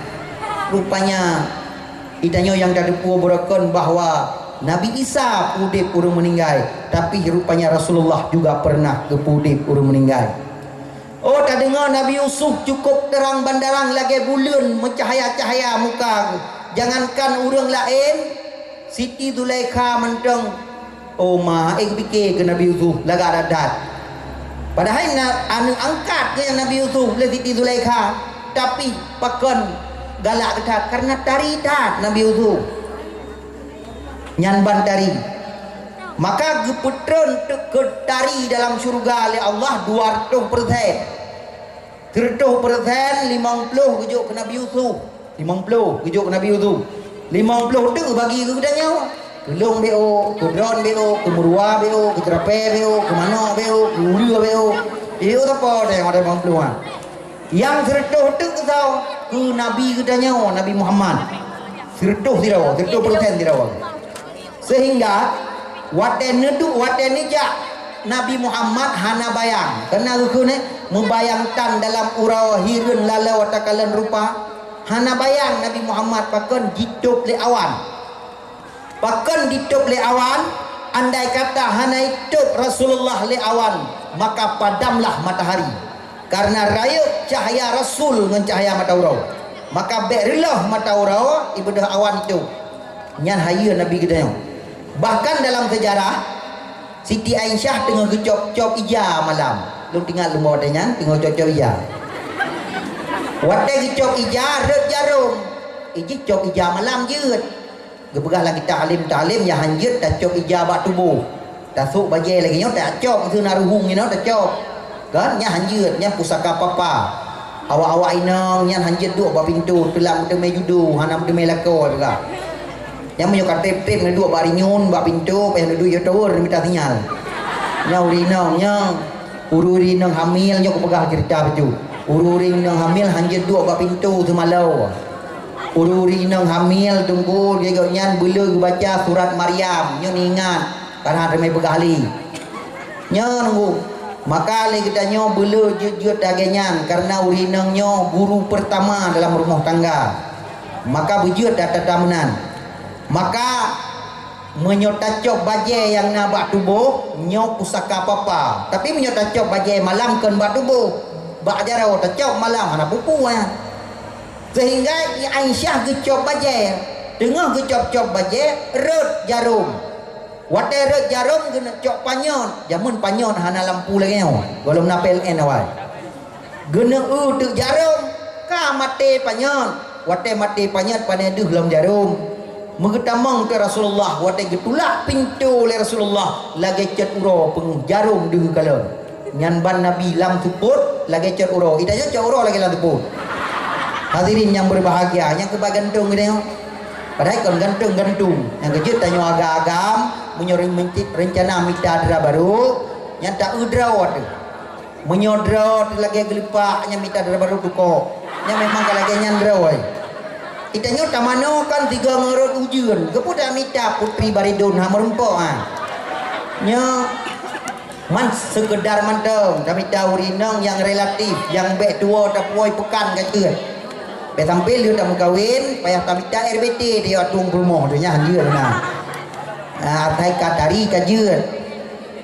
Rupanya, geutanyoe nyang tateupeue beurokon bahwa Nabi Isa peuudeb ureuëng meuninggai, tapi rupanya Rasulullah juga pernah geupeuudeb ureuëng meuninggai. Oh, tadeungoe Nabi Yusuf cukôp terang bandarang lagée buleuen meucahya-cahya muka geuh. Jangankan ureuëng laén, Siti Zulaikha mantong, oh ma, ék pike keu Nabi Yusuf lagak that-that. Padahai na, aneuëk angkat keu Nabi Yusuf lé Siti Zulaikha, tapi pakon galak that karena tari that Nabi Yusuf. Nyan ban tari. Maka geupeutreun teuk keu tari dalam syeuruga lé Allah dua reutôh persen. Seureutôh persen, limong ploh geujok keu Nabi Yusuf. Limong ploh geujok keu Nabi Yusuf. Limong ploh teuk bagi keu geutanyoe. Keu lôn B O, keu droen B O, keu meuruwa B O, keu ceurapée B O, keu manok B O, keu uleue B O. B O sapeue teuh nyang ada limong ploh nyan? Nyang seureutôh teuk keu soe? Keu Nabi geutanyoe, Nabi Muhammad. Seureutôh sidroe, seureutôh persen sidroe. Seuhingga watée neuduek, watée neujak Nabi Muhammad hana bayang. Keunan geukheun, eh, meubayang tan dalam uroe hireuen laloe takalon rupa. Hana bayang Nabi Muhammad pakon jitôb lé awan. Pakon jitôb lé awan, andai kata hana jitôb Rasulullah lé awan, maka padamlah matahari. Karena rayeuk cahya Rasul ngon cahya mata uroe. Maka bék reuloh mata uroe ibeudôh awan jitôb. Nyan hayeue Nabi geutanyoe. Bahkan dalam seujarah, Siti Aisyah teungoh geucop-cop ija malam. Lôn teuingat lôn watée nyan teungoh cop-cop ija. Watée geucop ija, rhot jarom. Ijih cop ija malam jeuet. Geupeugah lam kitab alim-alim nyang hanjeuet tacok ija bak tuboh. Tasok bajée lagée nyoe tacok, meuseu na ruhueng inoe tacok. Kan? Nyan hanjeuet, nyan pusaka papa. Awak-awak inong nyan hanjeuet duek bak pintoe, teulam meuteumé judo, hana meuteumé lakoe peugah. Nyan meunyoe ka treb-treb neuduek bak rinyun, bak pintoe, payah neuduek yoh tower neumita sinyal. Nyan ureueng inong nyan, ureueng inong hamil nyoe kupeugah ceurita bacut. Ureueng inong hamil hanjeuet duek bak pintoe teumalo. Ureueng inong hamil teungku, lagée gobnyan beuleu geubaca surat Maryam, nyoe ingat, karena teumé peugah lé. Nyoe nunggu, maka lé geutanyoe beuleu jeuet-jeuet lagée nyan, karena ureueng inong nyoe guru pertama dalam rumoh tangga. Maka beujeuet that-that meunan. Maka meunyoe tacok bajée nyang na bak tuboh, nyoe pusaka papa. Tapi meunyoe tacok bajée malam kon bak tuboh, bak jaroe tacok malam hana peue-peue nyan. Seuhingga Aisyah geucop bajée. Teungoh geucop-cop bajée, rhot jarom. Watée rhot jarom geuneuk cok panyöt. Jameun panyöt hana lampu lagée nyoe. Gohlom na P L N awai. Geuneuk eu teuk jarom. Ka maté panyöt, watée maté panyöt pane deuh lom jarôm. Meugeutamong keu Rasulullah, watée geutulak pintoe lé Rasulullah, lagée cot uroe peungeuh jarôm deuh kalon. Nyan ban Nabi lam seupôt lagée cot uroe. Ita nyoe cot uroe lagée lam seupôt. Hadirin nyang berbahagia, nyang keuba gantong geutanyoe. Padahai kon gantong-gantong. Nyang keujeuet tanyoe agam-agam, meunyoe ren-, reuncana mita dara barô, nyan ta-eu droe teuh. Meunyoe droe teuh lagée geulipak, nyan mita dara barô tukok. Nyan memang ka lagée nyan droe. Ita nyoe tamanoe kan tiga ngeurot ujeuen. Keupeue tamita putri baridon ha meurumpok ha. Nyoe man seukeudar mantong tamita ureuëng inong nyang relatif, nyang bék tuwoe tapuwoe peukan ka jeuet. Bék sampai lheueh tameukawen, payah tamita R B T di ateueng peurumoh tu nyan jeuet na. Ah, asai ka tari ka jeuet.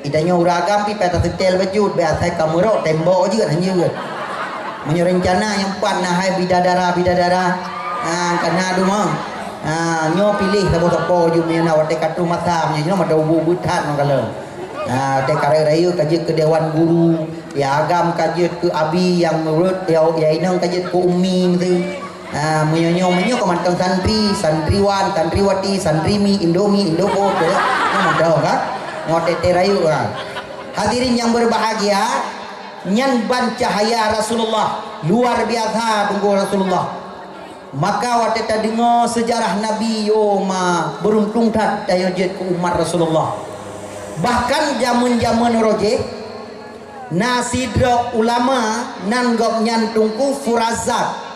Itanyoe ureuëng agam pih payah taseutèl bacut, bék asai ka meurok tembok jeuet hana jeuet. Meunyoe reuncana nyang pat na hai bidadara-bidadara, ah, ka na duma. Ah, nyoe piléh saboh-saboh ju meunyoe na watée ka troh masa meunyoe nyoe mada ubu beutat ngon kalon. Ah, watée ka rayeuk-rayeuk ka jeuet keu dewan guru, ya agam ka jeuet keu abi nyang meurot, ya, ya inong ka jeuet keu umi meuti. Ha, meunyoe nyoe, meunyoe ka mantong santri, santriwan, santriwati, santrimi, indomi, indopo, tu, nyoe mantong, ha? Nyoe tete rayeuk, ha. Hadirin yang berbahagia, nyan ban cahaya Rasulullah, luar biasa teungku Rasulullah. Maka watée tadeungoe seujarah Nabi, oh ma, beuruntung that tanyoe jeuet keu umat Rasulullah. Bahkan jameun-jameun uroe jih, na sidroe ulama nan gobnyan Teungku Furazak.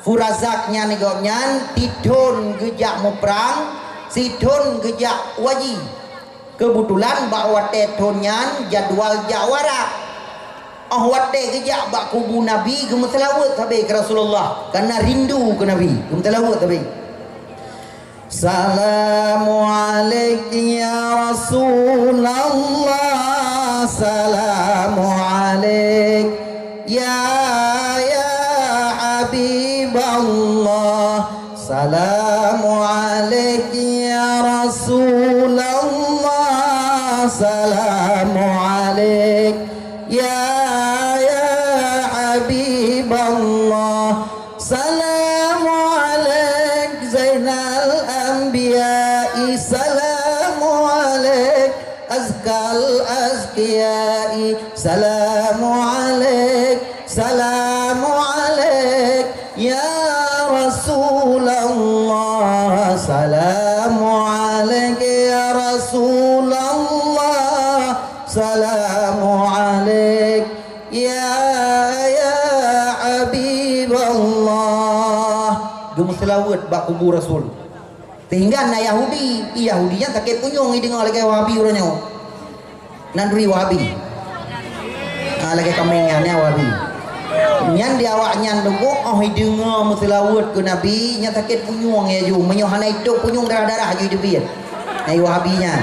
Furazak nyan gobnyan sithon geujak muprang, sithon geujak waji. Keubeutulan bak watée thon nyan jadwal jak warak. Óh watée geujak bak kubu Nabi geumeuseulaweuet sabe keu Rasulullah, kareuna rindu keu Nabi, geumeuseulaweuet sabe. Salamu alaik ya Rasulullah, salamu alaik ya, ya Habiballah. Salamu alaik ya Rasulullah, salamu alaik ya, ya Habiballah. Salamu alaik Zainal Anbiya'i, salamu alaik azkal azkiya'i, salamu alaik, salamu alaik ya Rasulullah, salamu alaik ya Rasulullah, salamu alaik ya, ya Habiballah. Geumeuseulaweuet bak kubu Rasul. Sehingga na Yahudi, Yahudi nyan sakét punyueng jideungoe lagée Wahabi uroe nyoe. Nan duri Wahabi. Ah, lagée kaméng nyan, nyan Wahabi. Nyan di awaknyan teungku, óh jideungoe meuseulaweuet keu Nabi, nyan sakét punyueng ya ju. Meunyoe hana itôp punyueng darah-darah ju jeubiet. Nyan Wahabi nyan.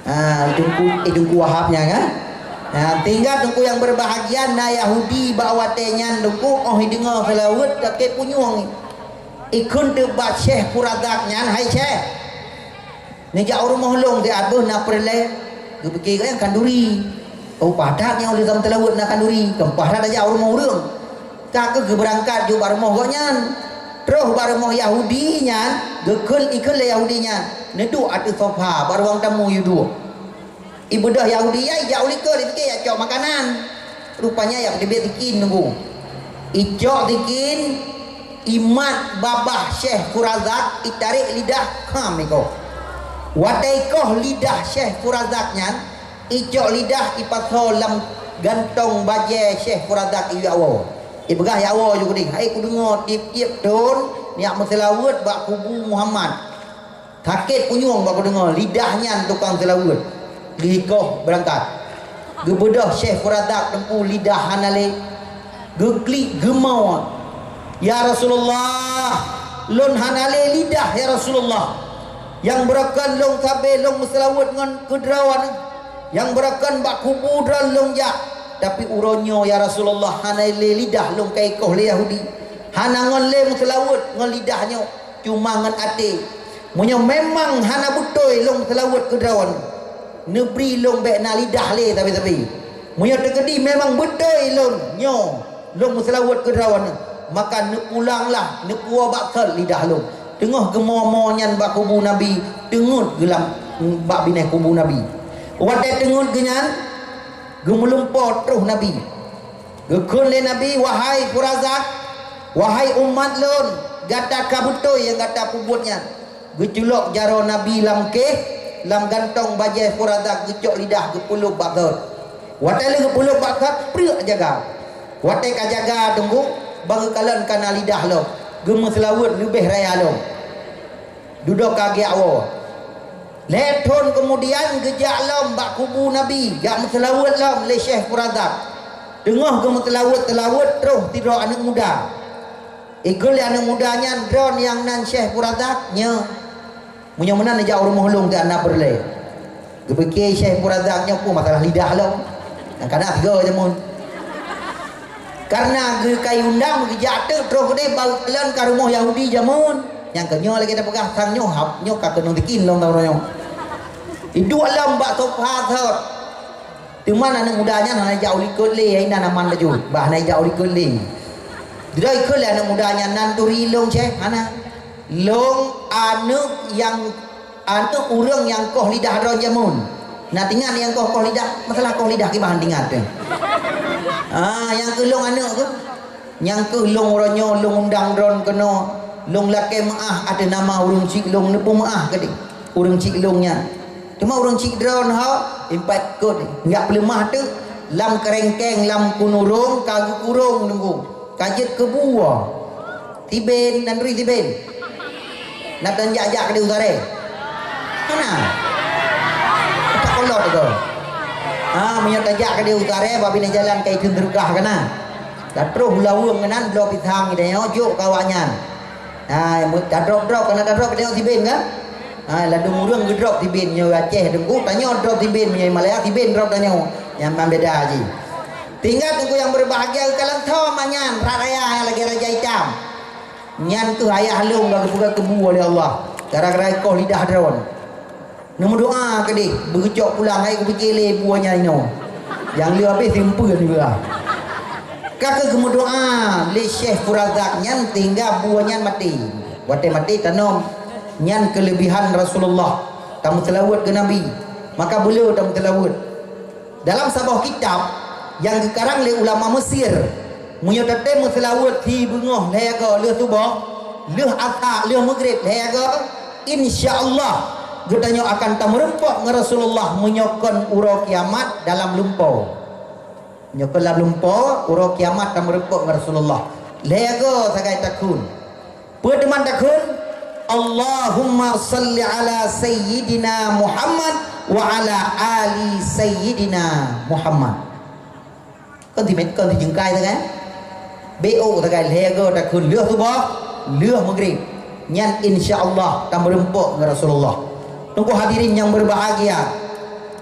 Ah, teungku, eh, teungku Wahab nyan kan? Ah, sehingga teungku yang berbahagia na Yahudi bak watée nyan teungku, óh jideungoe seulaweuet sakét punyueng. Ikheun teuk bak Syekh Furazak nyan, "Hai Syekh, neujak u rumoh lôn siat beuh na peureulée." Geupike geuh nyan khanduri. Oh, paih that nyang ulée lam seulaweuet na khanduri, keumpah that tajak u rumoh ureuëng. Ka keuh geubeurangkat jeuet bak rumoh gobnyan. Troh bak rumoh Yahudi nyan, geukheun, ikheun lé Yahudi nyan, neuduek ateueh sofa bak ruang tamu yue duek. Ibeudôh Yahudi nyan ijak u likot, ipike ijak cok makanan. Rupanya ijak peuteubiet sikin teungku. Icok sikin, imat babah Syekh Furazak, itarek lidah, kham ikoh. Watée ikoh lidah Syekh Furazak nyan, icok lidah ipasoe lam gantong bajée Syekh Furazak, ijak woe. Ipeugah, "Jak woe ju keudeh, hai kudeungoe tieb-tieb thon neujak meuseulaweuet bak kubu Muhammad." Sakét punyueng bak kudeungoe lidah nyan tukang seulaweuet. Lheuh ikoh beurangkat. Geubeudôh Syekh Furazak teungku lidah hana lé. Geuklik geumoe, "Ya Rasulullah, lôn hana lé lidah, ya Rasulullah. Nyang beureukan lôn sabe lôn meuseulaweuet ngon keu droe nyoe. Nyang beureukan bak kubu droe lôn jak. Tapi uroe nyoe, ya Rasulullah, hana lé lidah lôn ka ikoh lé Yahudi. Hana ngon lé meuseulaweuet ngon lidah nyoe." Cuma ngon até. Meunyoe memang hana beutôi lôn meuseulaweuet keu droe nyoe, neubri lôn bék na lidah lé sabe-sabe. Meunyoe teukeudi memang beutôi lôn nyoe, lôn meuseulaweuet keu droe nyoe, Maka neupulanglah, neupuwoe bak thot lidah lôn. Teungoh geumo-mo nyan bak kubu Nabi, teungeut geuh lam, bak binéh kubu Nabi. Watée teungeut geuh nyan, geumeulumpoe troh Nabi. Geukheun lé Nabi, "Wahai Furazak, wahai umat lôn, gata ka beutôi nyang gata peubuet nyan." Geuculok jaroe Nabi lam kéh, lam gantong bajée Furazak, geucok lidah, geupeulop bak thot. Watée lheueh geupeulop bak thot, preuk jaga. Watée ka jaga teungku, ban geukalon ka na lidah lom, geumeuseulaweuet leubeh raya lom. Dudoe ka geujak woe. Lhée thon keumudian geujak lom bak kubu Nabi, jak meuseulaweuet lom lé Syekh Furazak. Teungoh geumeuseulaweuet-seulaweuet troh sidroe aneuëk muda. Ikheun lé aneuëk muda nyan, "Droe nyang nan Syekh Furazak?" "Nyoe." "Meunyoe meunan neujak u rumoh lôn keu hana peureulée." Geupike Syekh Furazak nyoe peue masalah lidah lom. Nyang kana tiga jameun. Karena geukai undang geujak teuk troh keudeh bak lôn ka rumoh Yahudi jameun. Nyang keu nyoe lagée tapeugah sang nyoe hab nyoe ka keunong tikin lom taroe nyoe. Iduek lom bak sofa thot. Teuma aneuëk muda nyan hana jak u likot lé, inan aman laju. Bah hana jak u likot lé. Jidoi kheun lé aneuëk muda nyan, "Nan turi lôn ceh?" "Hana." "Lôn aneuëk nyang, aneuëk ureuëng nyang koh lidah droe jameun." Na tingat nyang koh, koh lidah, masalah koh lidah kiban tingat teuh. Ah, nyang keu lôn aneuëk keuh. Nyang keuh lôn uroe nyoe lôn undang droe keunoe, lôn lakée meuáh ateueh nama ureuëng chik lôn, neupeumeuáh keudeh ureuëng chik lôn nyan. Teuma ureuëng chik droe ho, impat kot, nyak peuleumah teuk, lam keurengkeng, lam kunurong, ka geukurong teungku, ka jeuet keu bu. Siben, nan turi siben. Na tan jak-jak keudeh u Taré? Hana. Takolot tu. Ha, meunyoe tajak keudeh u Taré, bak binéh jalan ka ikheun teureugah kana. Tatroh u Laweueng keunan bloe pisang geutanyoe jok keu awaknyan. Ha, tatrok-trok kana tatrok geutanyoe siben kan? Ha, ladôm ureuëng geudrop siben nyoe Aceh teungku, tanyoe drop siben meunyoe Malaya siben drop tanyoe. Nyan man beda jih. Tinggai teungku nyang berbahagia, geukalon tho manyan rat raya nyang lagée raja itam. Nyan keuh ayah lôn ka geupeugah keubu lé Allah, gara-gara koh lidah droe. Neumeudoa keudeh, beugeucok pulang, hai geupike lé buah nyan inoe. Nyang lheueh habéh simpeue nibak. Ka keuh geumeudoa lé Syekh Furazak nyan sehingga buah nyan maté. Watée maté tanom, nyan keuleubihan Rasulullah, tameuseulaweuet keu Nabi, maka beu le tameuseulaweuet. Dalam saboh kitab nyang geukarang lé ulama Mesir, meunyoe tatem meuseulaweuet si beungoh lhée goe lheueh suboh, lheueh asa, lheueh meugreb lhée goe, insya Allah geutanyoe akan tameurumpok ngon Rasulullah meunyoe kon uroe kiamat dalam lumpo. Meunyoe kon lam lumpo, uroe kiamat tameurumpok ngon Rasulullah. Lhée goe sagai takheun. Peue teuma takheun? Allahumma salli ala Sayyidina Muhammad wa ala ali Sayyidina Muhammad. Kon simet, kon sijeungkai sagai. Bék sagai lhée goe takheun lheueh suboh, lheueh meugreb. Nyan insya Allah tameurumpok ngon Rasulullah. Teungku hadirin nyang berbahagia,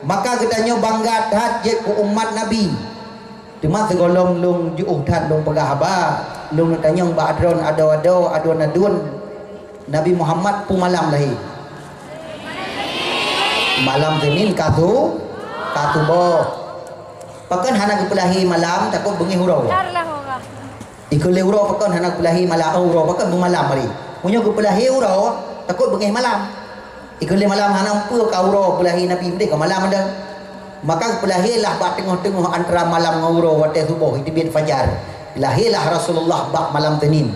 maka geutanyoe bangga that jeuet keu umat Nabi. Teuma sigohlom lôn jiôh that lôn peugah haba, lôn neutanyong bak droe adoe-adoe, aduen-aduen, Nabi Muhammad peue malam lahé? Malam Senin ka su-, ka suboh. Pakon hana geupeulahé malam, takot beungéh uroe. Ikheun lé uroe pakon hana geupeulahé malam, oh, uroe pakon beumalam hari. Meunyoe geupeulahé uroe, takot beungéh malam. Ikheun lé malam hana peue ka uroe peulahé Nabi, meudeh ka malam ada. Maka geupeulahé lah bak teungoh-teungoh antara malam ngon uroe watée suboh, teubiet fajar. Lahé lah Rasulullah bak malam Senin.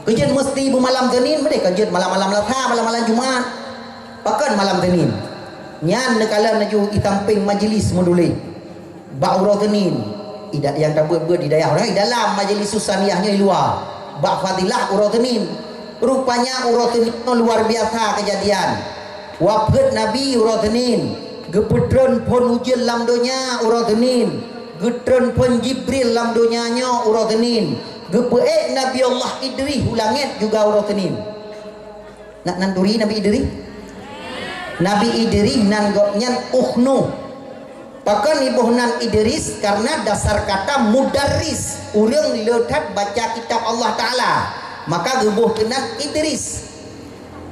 Keu jeuet meusti beumalam Senin, meudeh ka jeuet malam-malam Selasa, malam-malam Jumat. Pakon malam Senin? Nyan neukalon laju i sampéng majlis meudulé. Bak uroe Senin, ida-, nyang tabeuet-beuet di dayah ureuëng, i dalam majlis Susaniyah nyoe i luwa, bak fadilah uroe Senin. Rupanya uroe Senin nyoe luar biasa keujadian. Wafeuet Nabi uroe Senin, geupeutreun phon ujeuen lam donya uroe Senin, geutreun phon Jibril lam donya nyoe uroe Senin, geupeuék Nabi Allah Idris u langét juga uroe Senin. Nak nan turi Nabi Idris? Nabi Idris nan gobnyan ukhnu. Pakon iboh nan Idris? Karena dasar kata mudarris, ureuëng le that baca kitab Allah Taala. Maka geuboh keunan Idris.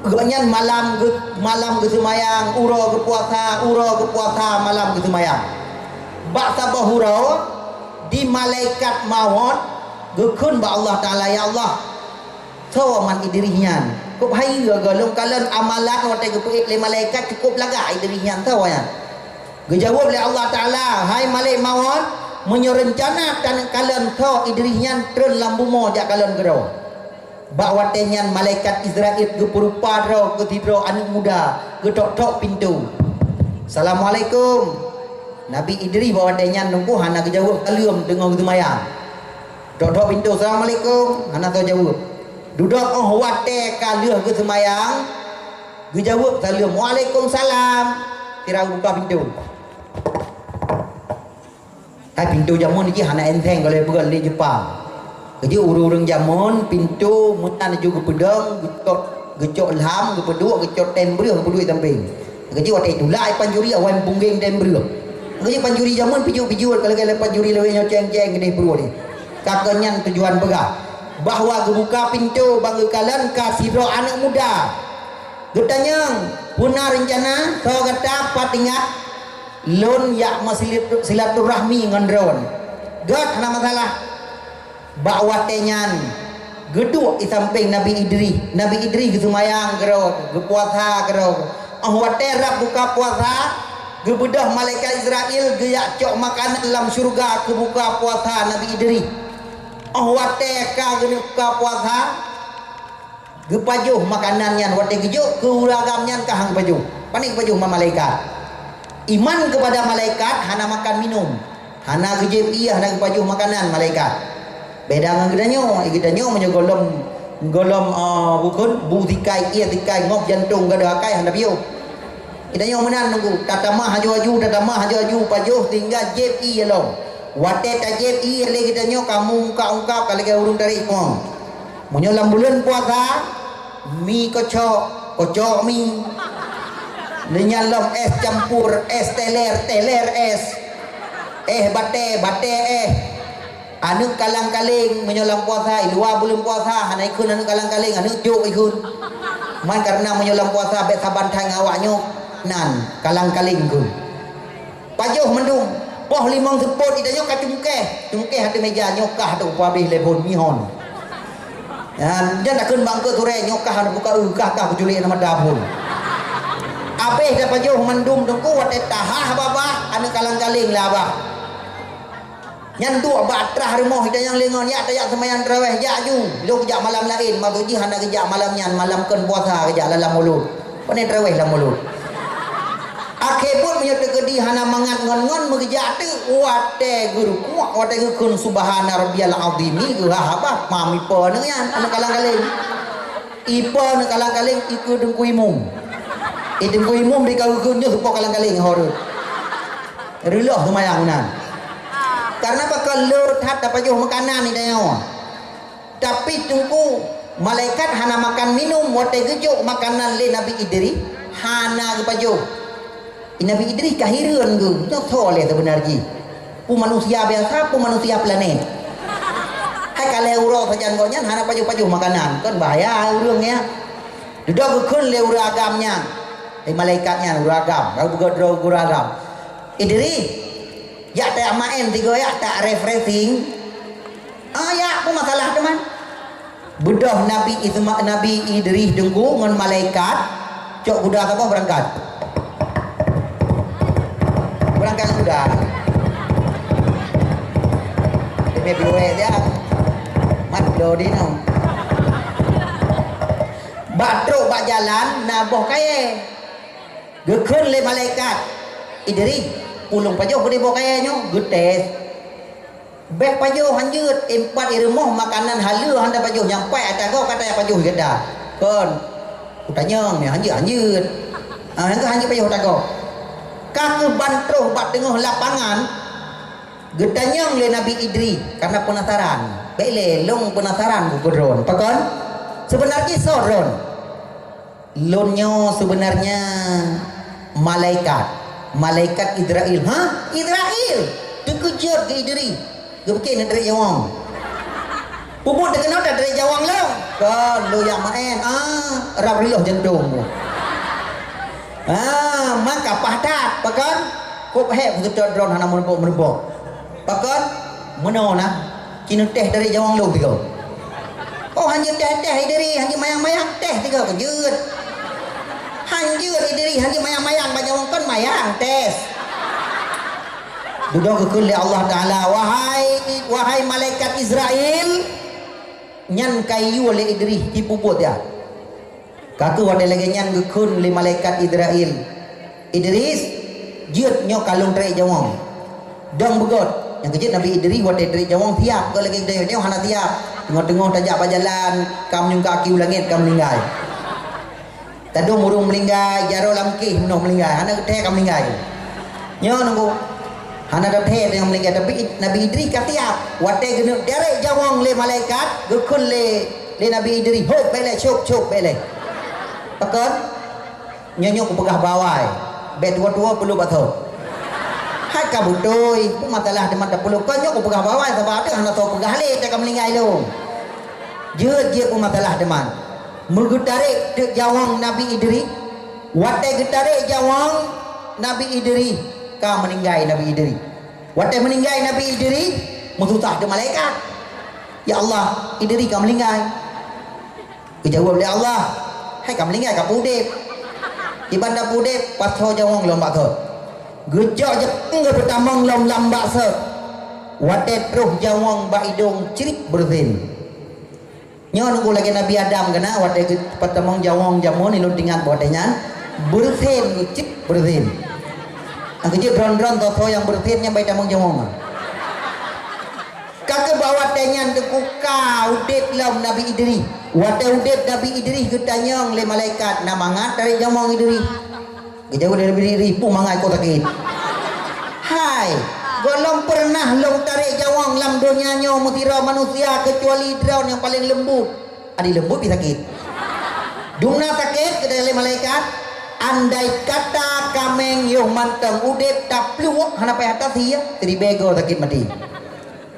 Gobnyan malam geu-, malam geuseumayang, uroe geupuasa, uroe geupuasa, malam geuseumayang. Bak saboh uroe, di malaikat mawöt Geukheun bak Allah Taala, "Ya Allah, soe man Idris nyan? Kop hayeue goe lôn kalon amalan watée geupeuék lé malaikat cukôp lagak Idris nyan, soe nyan?" Geujaweueb lé Allah Taala, "Hai malaikat mawöt, meunyoe reuncana taneuk kalon soe Idris nyan, treun lam bumoe jak kalon keudroe." Bak watée nyan malaikat Izrail geupeurupa droe keu sidroe aneuëk muda, geutok-tok pintoe. "Assalamualaikum." Nabi Idris bak watée nyan teungku hana geujaweueb saleuem teungoh geuseumayang. Tok-tok pintoe, "Assalamualaikum." Hana soe jaweueb. Dudoe óh watée ka lheueh geuseumayang, geujaweueb saleuem, "Waalaikumsalam." Sira geubuka pintoe. Hai pintoe jameun jih hana enteng goh lheueh peugah lé Jepang. Keujeue ureuëng-ureuëng jameun pintoe meunan ju geupeudong, geucok, geucok lham, geupeuduek, geucok tem breueh, geupeuduek sampéng. Keujeue watée tulak ai pancuri awai punggeng tem breueh. Keujeue pancuri jameun pijuet-pijuet ka lagée lé pancuri lawée nyoe ceng-ceng keudeh pruet nyoe. Ka keuh nyan tujuan peugah bahwa geubuka pintoe ban geukalon ka sidroe aneuëk muda. Geutanyong, "Peue na reuncana, soe gata, pat ingat lôn jak meusilaturahmi ngon droen?" "Gét, hana masalah." Bak watée nyan geuduek i sampéng Nabi Idris. Nabi Idris geuseumayang keudroe, geupuasa keudroe. Óh watée rab buka puasa, geubeudôh malaikat Izrail geujak cok makanan lam syeuruga keu buka puasa Nabi Idris. Óh watée ka geuneuk buka puasa, geupajoh makanan nyan watée geujok keu ureuëng agam nyan ka han geupajoh. Pané geupajoh ma-, malaikat. Iman keupada malaikat hana makan minum, hana geujieb ié, hana geupajoh makanan malaikat. Beda ngon geutanyoe, geutanyoe meunyoe gohlom, gohlom, ah, bukon bu sikai ié sikai ngob jantong gada akai hana piôh. Geutanyoe meunan nunggu, tatamah aju-aju, tatamah aju-aju pajoh sehingga jieb ié lom. Watée tajieb ié lé geutanyoe ka mungkab-ungkab ka lagée ureuëng tarék kueng. Meunyoe lam buleuen puasa, mi kocok, kocok mi. Lé nyan lom es campur, es teler, teler es. Es batée, batée es. Aneuëk kalang-kaléng meunyoe lam puasa, i luwa buleuen puasa, hana ikheun aneuëk kalang-kaléng, aneuëk jok ikheun. Man kareuna meunyoe lam puasa bék saban that ngon awak nyoe, nan kalang-kaléng ikheun. Pajoh mandum. Poh limong seupôt geutanyoe ka cungkéh. Cungkéh ateueh méja nyoe kah tu peuhabéh lé phon mihon. Nyan, nyan takheun bangke surée nyoe kah na buka eu kah kah kuculik na mata phon. Abéh tapajoh mandum teungku watée tahah babah aneuëk kalang-kaléng lé abah. Nyan duek bak trah rumoh geutanyoe lingon, "Jak tajak seumayang tarawéh, jak aju." Lôn jak malam laén, maksud jih hana geujak malam nyan, malam kon puasa geujak lam mulod. Pane tarawéh lam mulod. Akhé buet meunyoe teukeudi hana mangat ngon-ngon meugeujak teuk watée geurukuek, watée geukheun subhana rabbiyal azim, geuhah habah, mam ipo aneuëk nyan, aneuëk kalang-kaléng. Ipo aneuëk kalang-kaléng, ikeue teungku imum. Eh, teungku imum bika geukheun nyoe supo kalang-kaléng ho reuet. Reuloh seumayang meunan. Karena pakon le that tapajoh makanan di tanyoe. Tapi teungku, malaikat hana makan minum, watée geujok makanan lé Nabi Idris, hana geupajoh. Nabi Idris ka hireuen geuh, nyoe soe lé seubeuna jih. Peue manusia biasa, peue manusia planet. Hai ka lhée uroe sajan gobnyan hana pajoh-pajoh makanan, kon bahaya ureuëng nyan. Dudoe geukheun lé ureuëng agam nyan, lé malaikat nyan ureuëng agam, lalu beugét droe ureuëng agam. "Idris, jak tajak maén sigoe jak, tajak refreshing." "Ah, jak, peue masalah teuma?" Beudôh Nabi Isma-, Nabi Idris teungku ngon malaikat cok kuda saboh beurangkat. Beurangkat kuda. Leubeh biwée siat. Mat bloe dinoe. Bak trok bak jalan na boh kayée. Geukheun lé malaikat, "Idris, ulôn pajoh keudeh boh kayée nyoe?" Geutés. "Bék pajoh hanjeuet, impat i rumoh makanan haleue hana pajoh, nyang paih ata gob ka tapajoh gata." "Kon, kutanyong nyoe hanjeuet-hanjeuet. Ah, nyang keu hanjeuet pajoh ata gob." Ka keuh ban troh bak teungoh lapangan, geutanyong lé Nabi Idris, karena peunasaran. "Bék lé, lôn peunasaran keu droen. Pakon? Seubeunarjih soe droen?" "Lôn nyoe seubeunarnya malaikat, malaikat Izrail." "Hah? Izrail?" Teukeujot geuh Idris. Geupike na trek jawang. Peubuet teukeunong ta trek jawang lom. Kon lôn jak maén. Ah, rab riloh jantong. Ah, maka pah that. Pakon? Kop hék peuseutôt droen hana meurumpok-meurumpok. Pakon? Meunoe na. Jinoe teh dari jawang lôn tiga. Oh, hanjeuet teh-teh Idris, hanjeuet mayang-mayang teh tiga, keujeuet. Hanjeuet Idris, hanjeuet mayang-mayang bak jawang kon mayang tes. Dudoe geukheun lé Allah Taala, "Wahai, wahai malaikat Izrail, nyan ka iyue lé Idris tipu buet ya." Ka kheueh watée lagée nyan geukheun lé malaikat Izrail, "Idris, jeuet nyoe ka lôn tarek jawang. Dong beugôt." Nyang keujeuet Nabi Idris watée tarek jawang siab, kon lagée geutanyoe nyoe hana siab. Teungoh-teungoh tajak bak jalan, ka meunyoe kaki u langét ka meuninggai. Tadong ureuëng meuninggai, jaroe lam kéh meunoh meuninggai, hana geuthée ka meuninggai. Nyoe nunggu. Hana geuthée nyang meuninggai, tapi Id-, Nabi Idris ka siab. Watée geuneuk tarek jawang lé malaikat, geukheun lé, lé Nabi Idris, "Hop, bék lé, cop, cop, bék lé." Pakon? Nyoe, nyoe kupeugah bak awai. Bék tuwo-tuwo peuleueh bak thon. Hai ka beutôi, peue masalah teuma tapeuleueh. Kon nyoe kupeugah bak awai, sabab hana soe peugah lé, teuka meuninggai lom. Jeuet, jeuet peue masalah teuma. Meugeutarek teuk jawang Nabi Idris. Watée geutarek jawang Nabi Idris, ka meuninggai Nabi Idris. Watée meuninggai Nabi Idris, meususah teuk malaikat. "Ya Allah, Idris ka meuninggai." Geujaweueb lé Allah, "Hai ka meuninggai, ka peudeb." Iban ka peudeb, pasoe jawang lom bak sot. Geujok jawang geupeutamong lom lam bak sot. Watée troh jawang bak idong crit beureusin. Nyoe nunggu lagée Nabi Adam keunan watée geupeutamong jawang jameun ilôn teuingat watée nyan. Beureusin, crit beureusin. Nyang keujeuet dron-dron soe-soe nyang beureusin nyan bai tamong jawang. Ka keuh bak watée nyan teukuka udeb lom Nabi Idris. Watée udeb Nabi Idris geutanyong lé malaikat, "Na mangat tarek jawang Idris?" Geujaweueb lé Nabi Idris, "Peue mangat kok sakét?" "Hai, gohlom peureunah lôn tarek jawang lam donya nyoe meusidroe manusia keucuali droe nyang paleng leumbut." Adi leumbut pih sakét. Dumna sakét, geutanyong lé malaikat, "Andai kata kaméng yoh mantong udeb tapluek hana payah tasie, siribée goe sakét maté."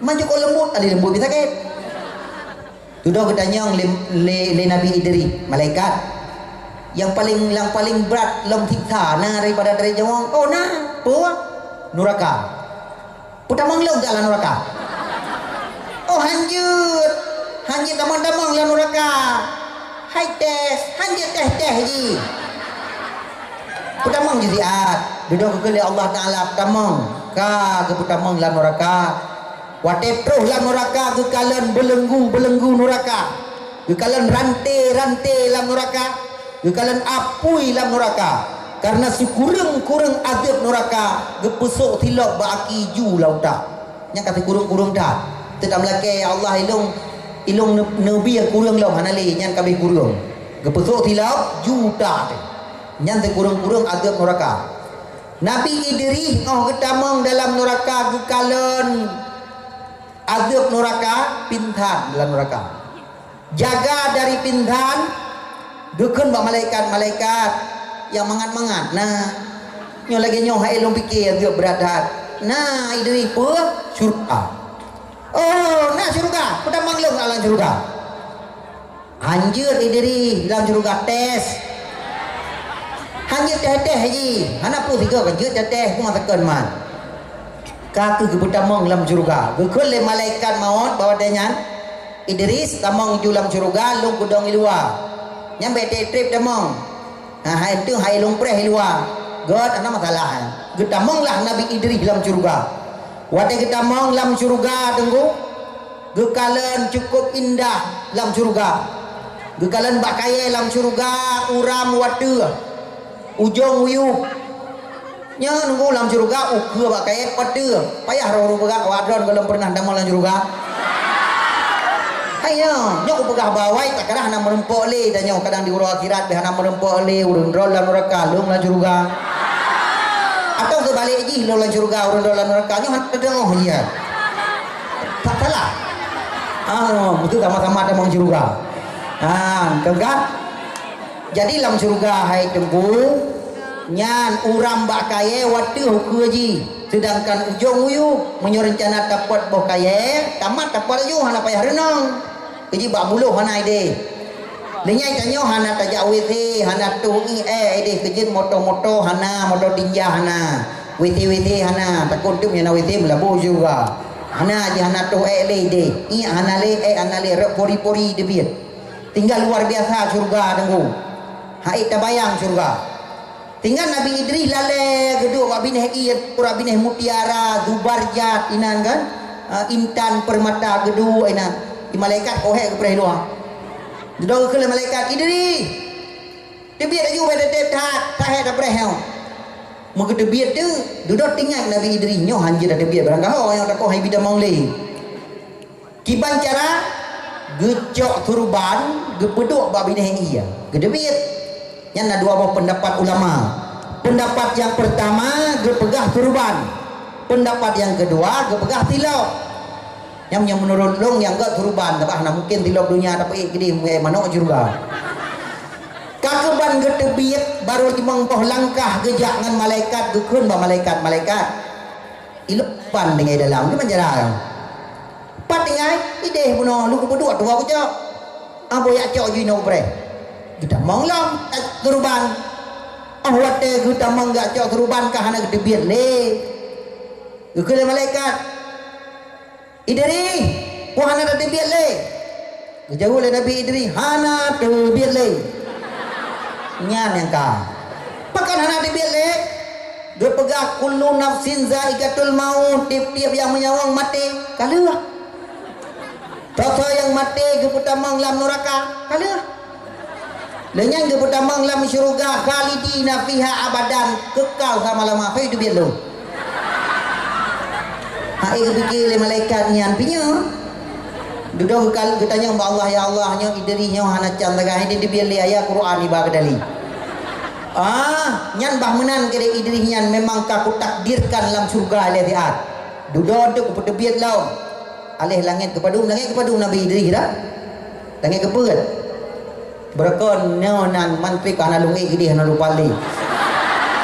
Man cukôp leumbut, adi leumbut pih sakét. Dudoe geutanyong lé, lé, lé Nabi Idris, "Malaikat, nyang paleng, nyang paleng brat lom siksa na daripada tarek jawang?" "Oh na, peue?" "Nuraka." "Peutamong lôn jak lam nuraka?" "Oh hanjeuet, hanjeuet tamong-tamong lam nuraka." "Hai tes, hanjeuet tes-tes jih." Peutamong jih siat, dudoe geukheun lé Allah Taala peutamong, ka geupeutamong lam nuraka. Watée troh lam nuraka geukalon beulenggu-beulenggu nuraka, geukalon ranté-ranté lam nuraka, geukalon apui lam nuraka. Kareuna sikureueng-kureueng azeueb nuraka geupeusok silop bak aki ju lam utak. Nyan ka sikureueng-kureueng that. Teutab lakée, "Ya Allah, ilôn, ilôn neu-, neubi kureueng lom hana lé, nyan ka abéh kureueng." Geupeusok silop ju utak teuh. Nyan sikureueng-kureueng azeueb nuraka. Nabi Idris óh geutamong dalam nuraka geukalon azeueb nuraka, pingsan dalam nuraka. Jaga dari pingsan, geukheun bak malaikat-malaikat nyang mangat-mangat na. Nyoe lagée nyoe hai lôn pike azeueb brat that. Na Idris peue? Syurga. Oh, na syurga. Peutamong lôn lam syurga. Hanjeuet Idris lam syurga tes. Hanjeuet teh-teh jih. Hana peue sigoe hanjeuet teh-teh, peue masa kon man. Ka kheueh geupeutamong lam syurga. Geukheun lé malaikat mawöt bak watée nyan, "Idris, tamong ju lam syurga, lôn keudong i luwa. Nyan bék treb-treb tamong. Ha, hai teuh hai lôn preh i luwa." Gét, hana masalah. Geutamonglah Nabi Idris lam syurga. Watée geutamong lam syurga, teungku, geukalon cukôp indah lam syurga. Geukalon bak kayée lam syurga, uram watée, ujong uyueb. Nyan nunggu lam syeuruga ukeue bak kayée peue teuh. Payah roh-roh peugah, "Awak droe gohlom peureunah tamong lam syeuruga." Hai nyoe, nyoe kupeugah bak awai, takalon hana meurumpok lé, dan nyoe kadang di uroe akhirat beh hana meurumpok lé, ureuëng droe lam neuraka, lôn lam syeuruga. Atawa seubalek jih, lôn lam syeuruga, ureuëng droe lam neuraka, nyoe hana teudeungoh jih. Tak salah. Ah, beutôi sama-sama tamong syeuruga. Ah, kan? Jadi lam syeuruga hai Teungku, nyan uram bak kayée wateuh ukeue jih, seudangkan ujong uyueb, meunyoe reuncana tapot boh kayée, tamat tapot laju hana payah reunong. Keujih bak buloh hana ideh. Lé nyan tanyoe hana tajak WC, hana tueng ié ideh, keujeuet moto-moto hana, moto tinja hana, WC-WC hana, takot teuk meunyoe na WC meulabô syeuruga. Hana jih, hana toh ék lé idéh. Iék hana lé, ék hana lé, rot pori-pori teubiet. Tinggai luar biasa syeuruga, Teungku. Hana ék tabayang syeuruga. Tinggai Nabi Idris lalée geuduek bak binéh ie, urat binéh mutiara, zubarjat inan kan? Ah, intan permata geuduek inan. Di malaikat kohek geupreh luwa. Dudoe geukheun lé malaikat, "Idris! Teubiet laju, bèk teubiet that, that hé tapreh nyoe." Meugeuteubiet teuk, dudoe teuingat Nabi Idris nyoe hanjeuet teubiet barang gaho nyang takoh hai bidang mong lé. Kiban cara geucok turban, geupeuduek bak binéh ie, geuteubiet. Nyan na dua boh peundapat ulama. Peundapat nyang peurtama geupeugah turban. Peundapat nyang keudua geupeugah silop. Nyang, nyang meunurot lôn nyang gèt turban, sabab hana mungken silop donya tapeuék keudéh manok syeuruga. Ka keuban geuteubiet, barô limong boh langkah geujak ngon malaikat, geukheun bak malaikat, "Malaikat, ilop ban tinggai dalam, kiban cara?" "Pat tinggai?" "Idéh bunoe, lôn geupeuduek tuha kucok." "Ah, boh jak cok ju inoe preh." Geutamong lom turban. Oh, watèe geutamong jak cok turban ka hana geuteubiet lé. Geukheun lé malaikat, "Idris, peue hana tateubiet lé?" Geujaweueb lé Nabi Idris, "Hana teubiet lé." Nyan nyang ka. Pakon hana teubiet lé? Geupeugah, "Kullu nafsin zaiqatul maut," tiep-tiep nyang meunyawöng maté, ka lheueh. Soe-soe nyang maté geupeutamong lam nuraka, ka lheueh. Lheueh nyan geupeutamong lam syeuruga, khalidina fiha abadan, keukal seulama-lama, hôi teubiet lom. Hai geupike lé malaikat nyan, "Pinyueng?" Dudoe geukal-, geutanyong bak Allah, "Ya Allah, nyoe Idris nyoe hana can sagai, hai teubiet lé, ayat Quran iba keudali." Ah, nyan bah meunan keudéh Idris nyan memang ka kutakdirkan lam syeuruga lé siat. Dudoe teuk kupeuteubiet lom. Aléh langét geupadum, langét geupadum Nabi Idris dah. Langét geupeuet. Beureukoh nyoe nan mantri ka hana lungét idéh hana lupa lé.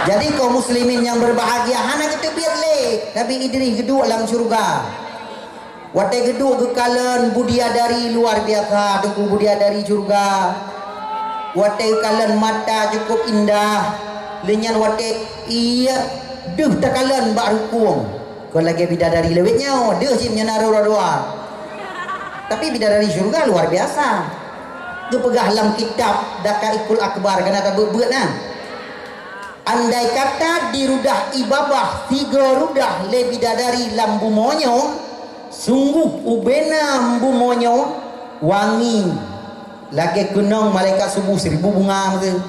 Jadi kaum muslimin nyang berbahagia, hana geuteubiet lé Nabi Idris geuduek lam syeuruga. Watèe geuduek geukalon budiadari luar biasa, Teungku, budiadari syeuruga. Watèe geukalon mata cukup indah. Lheueh nyan watèe ie deuh takalon bak rukung. Kon lagèe bidadari lawét nyoe, deuh cit nyan na dua-dua. Tapi bidadari syeuruga luar biasa. Geupeugah lam kitab Daqaiqul Akbar, ka na tabeuet-beuet na. Andai kata dirudah ie babah sigoe rudah lé bidadari lam bumoe nyoe, sungguh ubena bumoe nyoe wangi lagèe keunong malaikat suboh seribu bunga meuteue.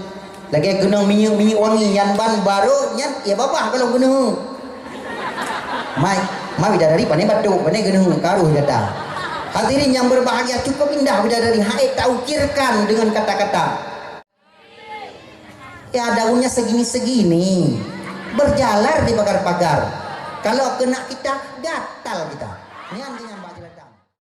Lagèe keunong minyeuk-minyeuk wangi, nyan ban barô nyan ie babah goh lom keuneuk. Mai, mai bidadari pané batuk, pané keuneuk, karu gata. Hadirin yang berbahagia, cukup indah bidadari, han ék taukirkan dengan kata-kata. Ya, daunnya segini-segini, berjalar di pagar-pagar. Kalau kena kita, gatal kita. Nyan, nyan.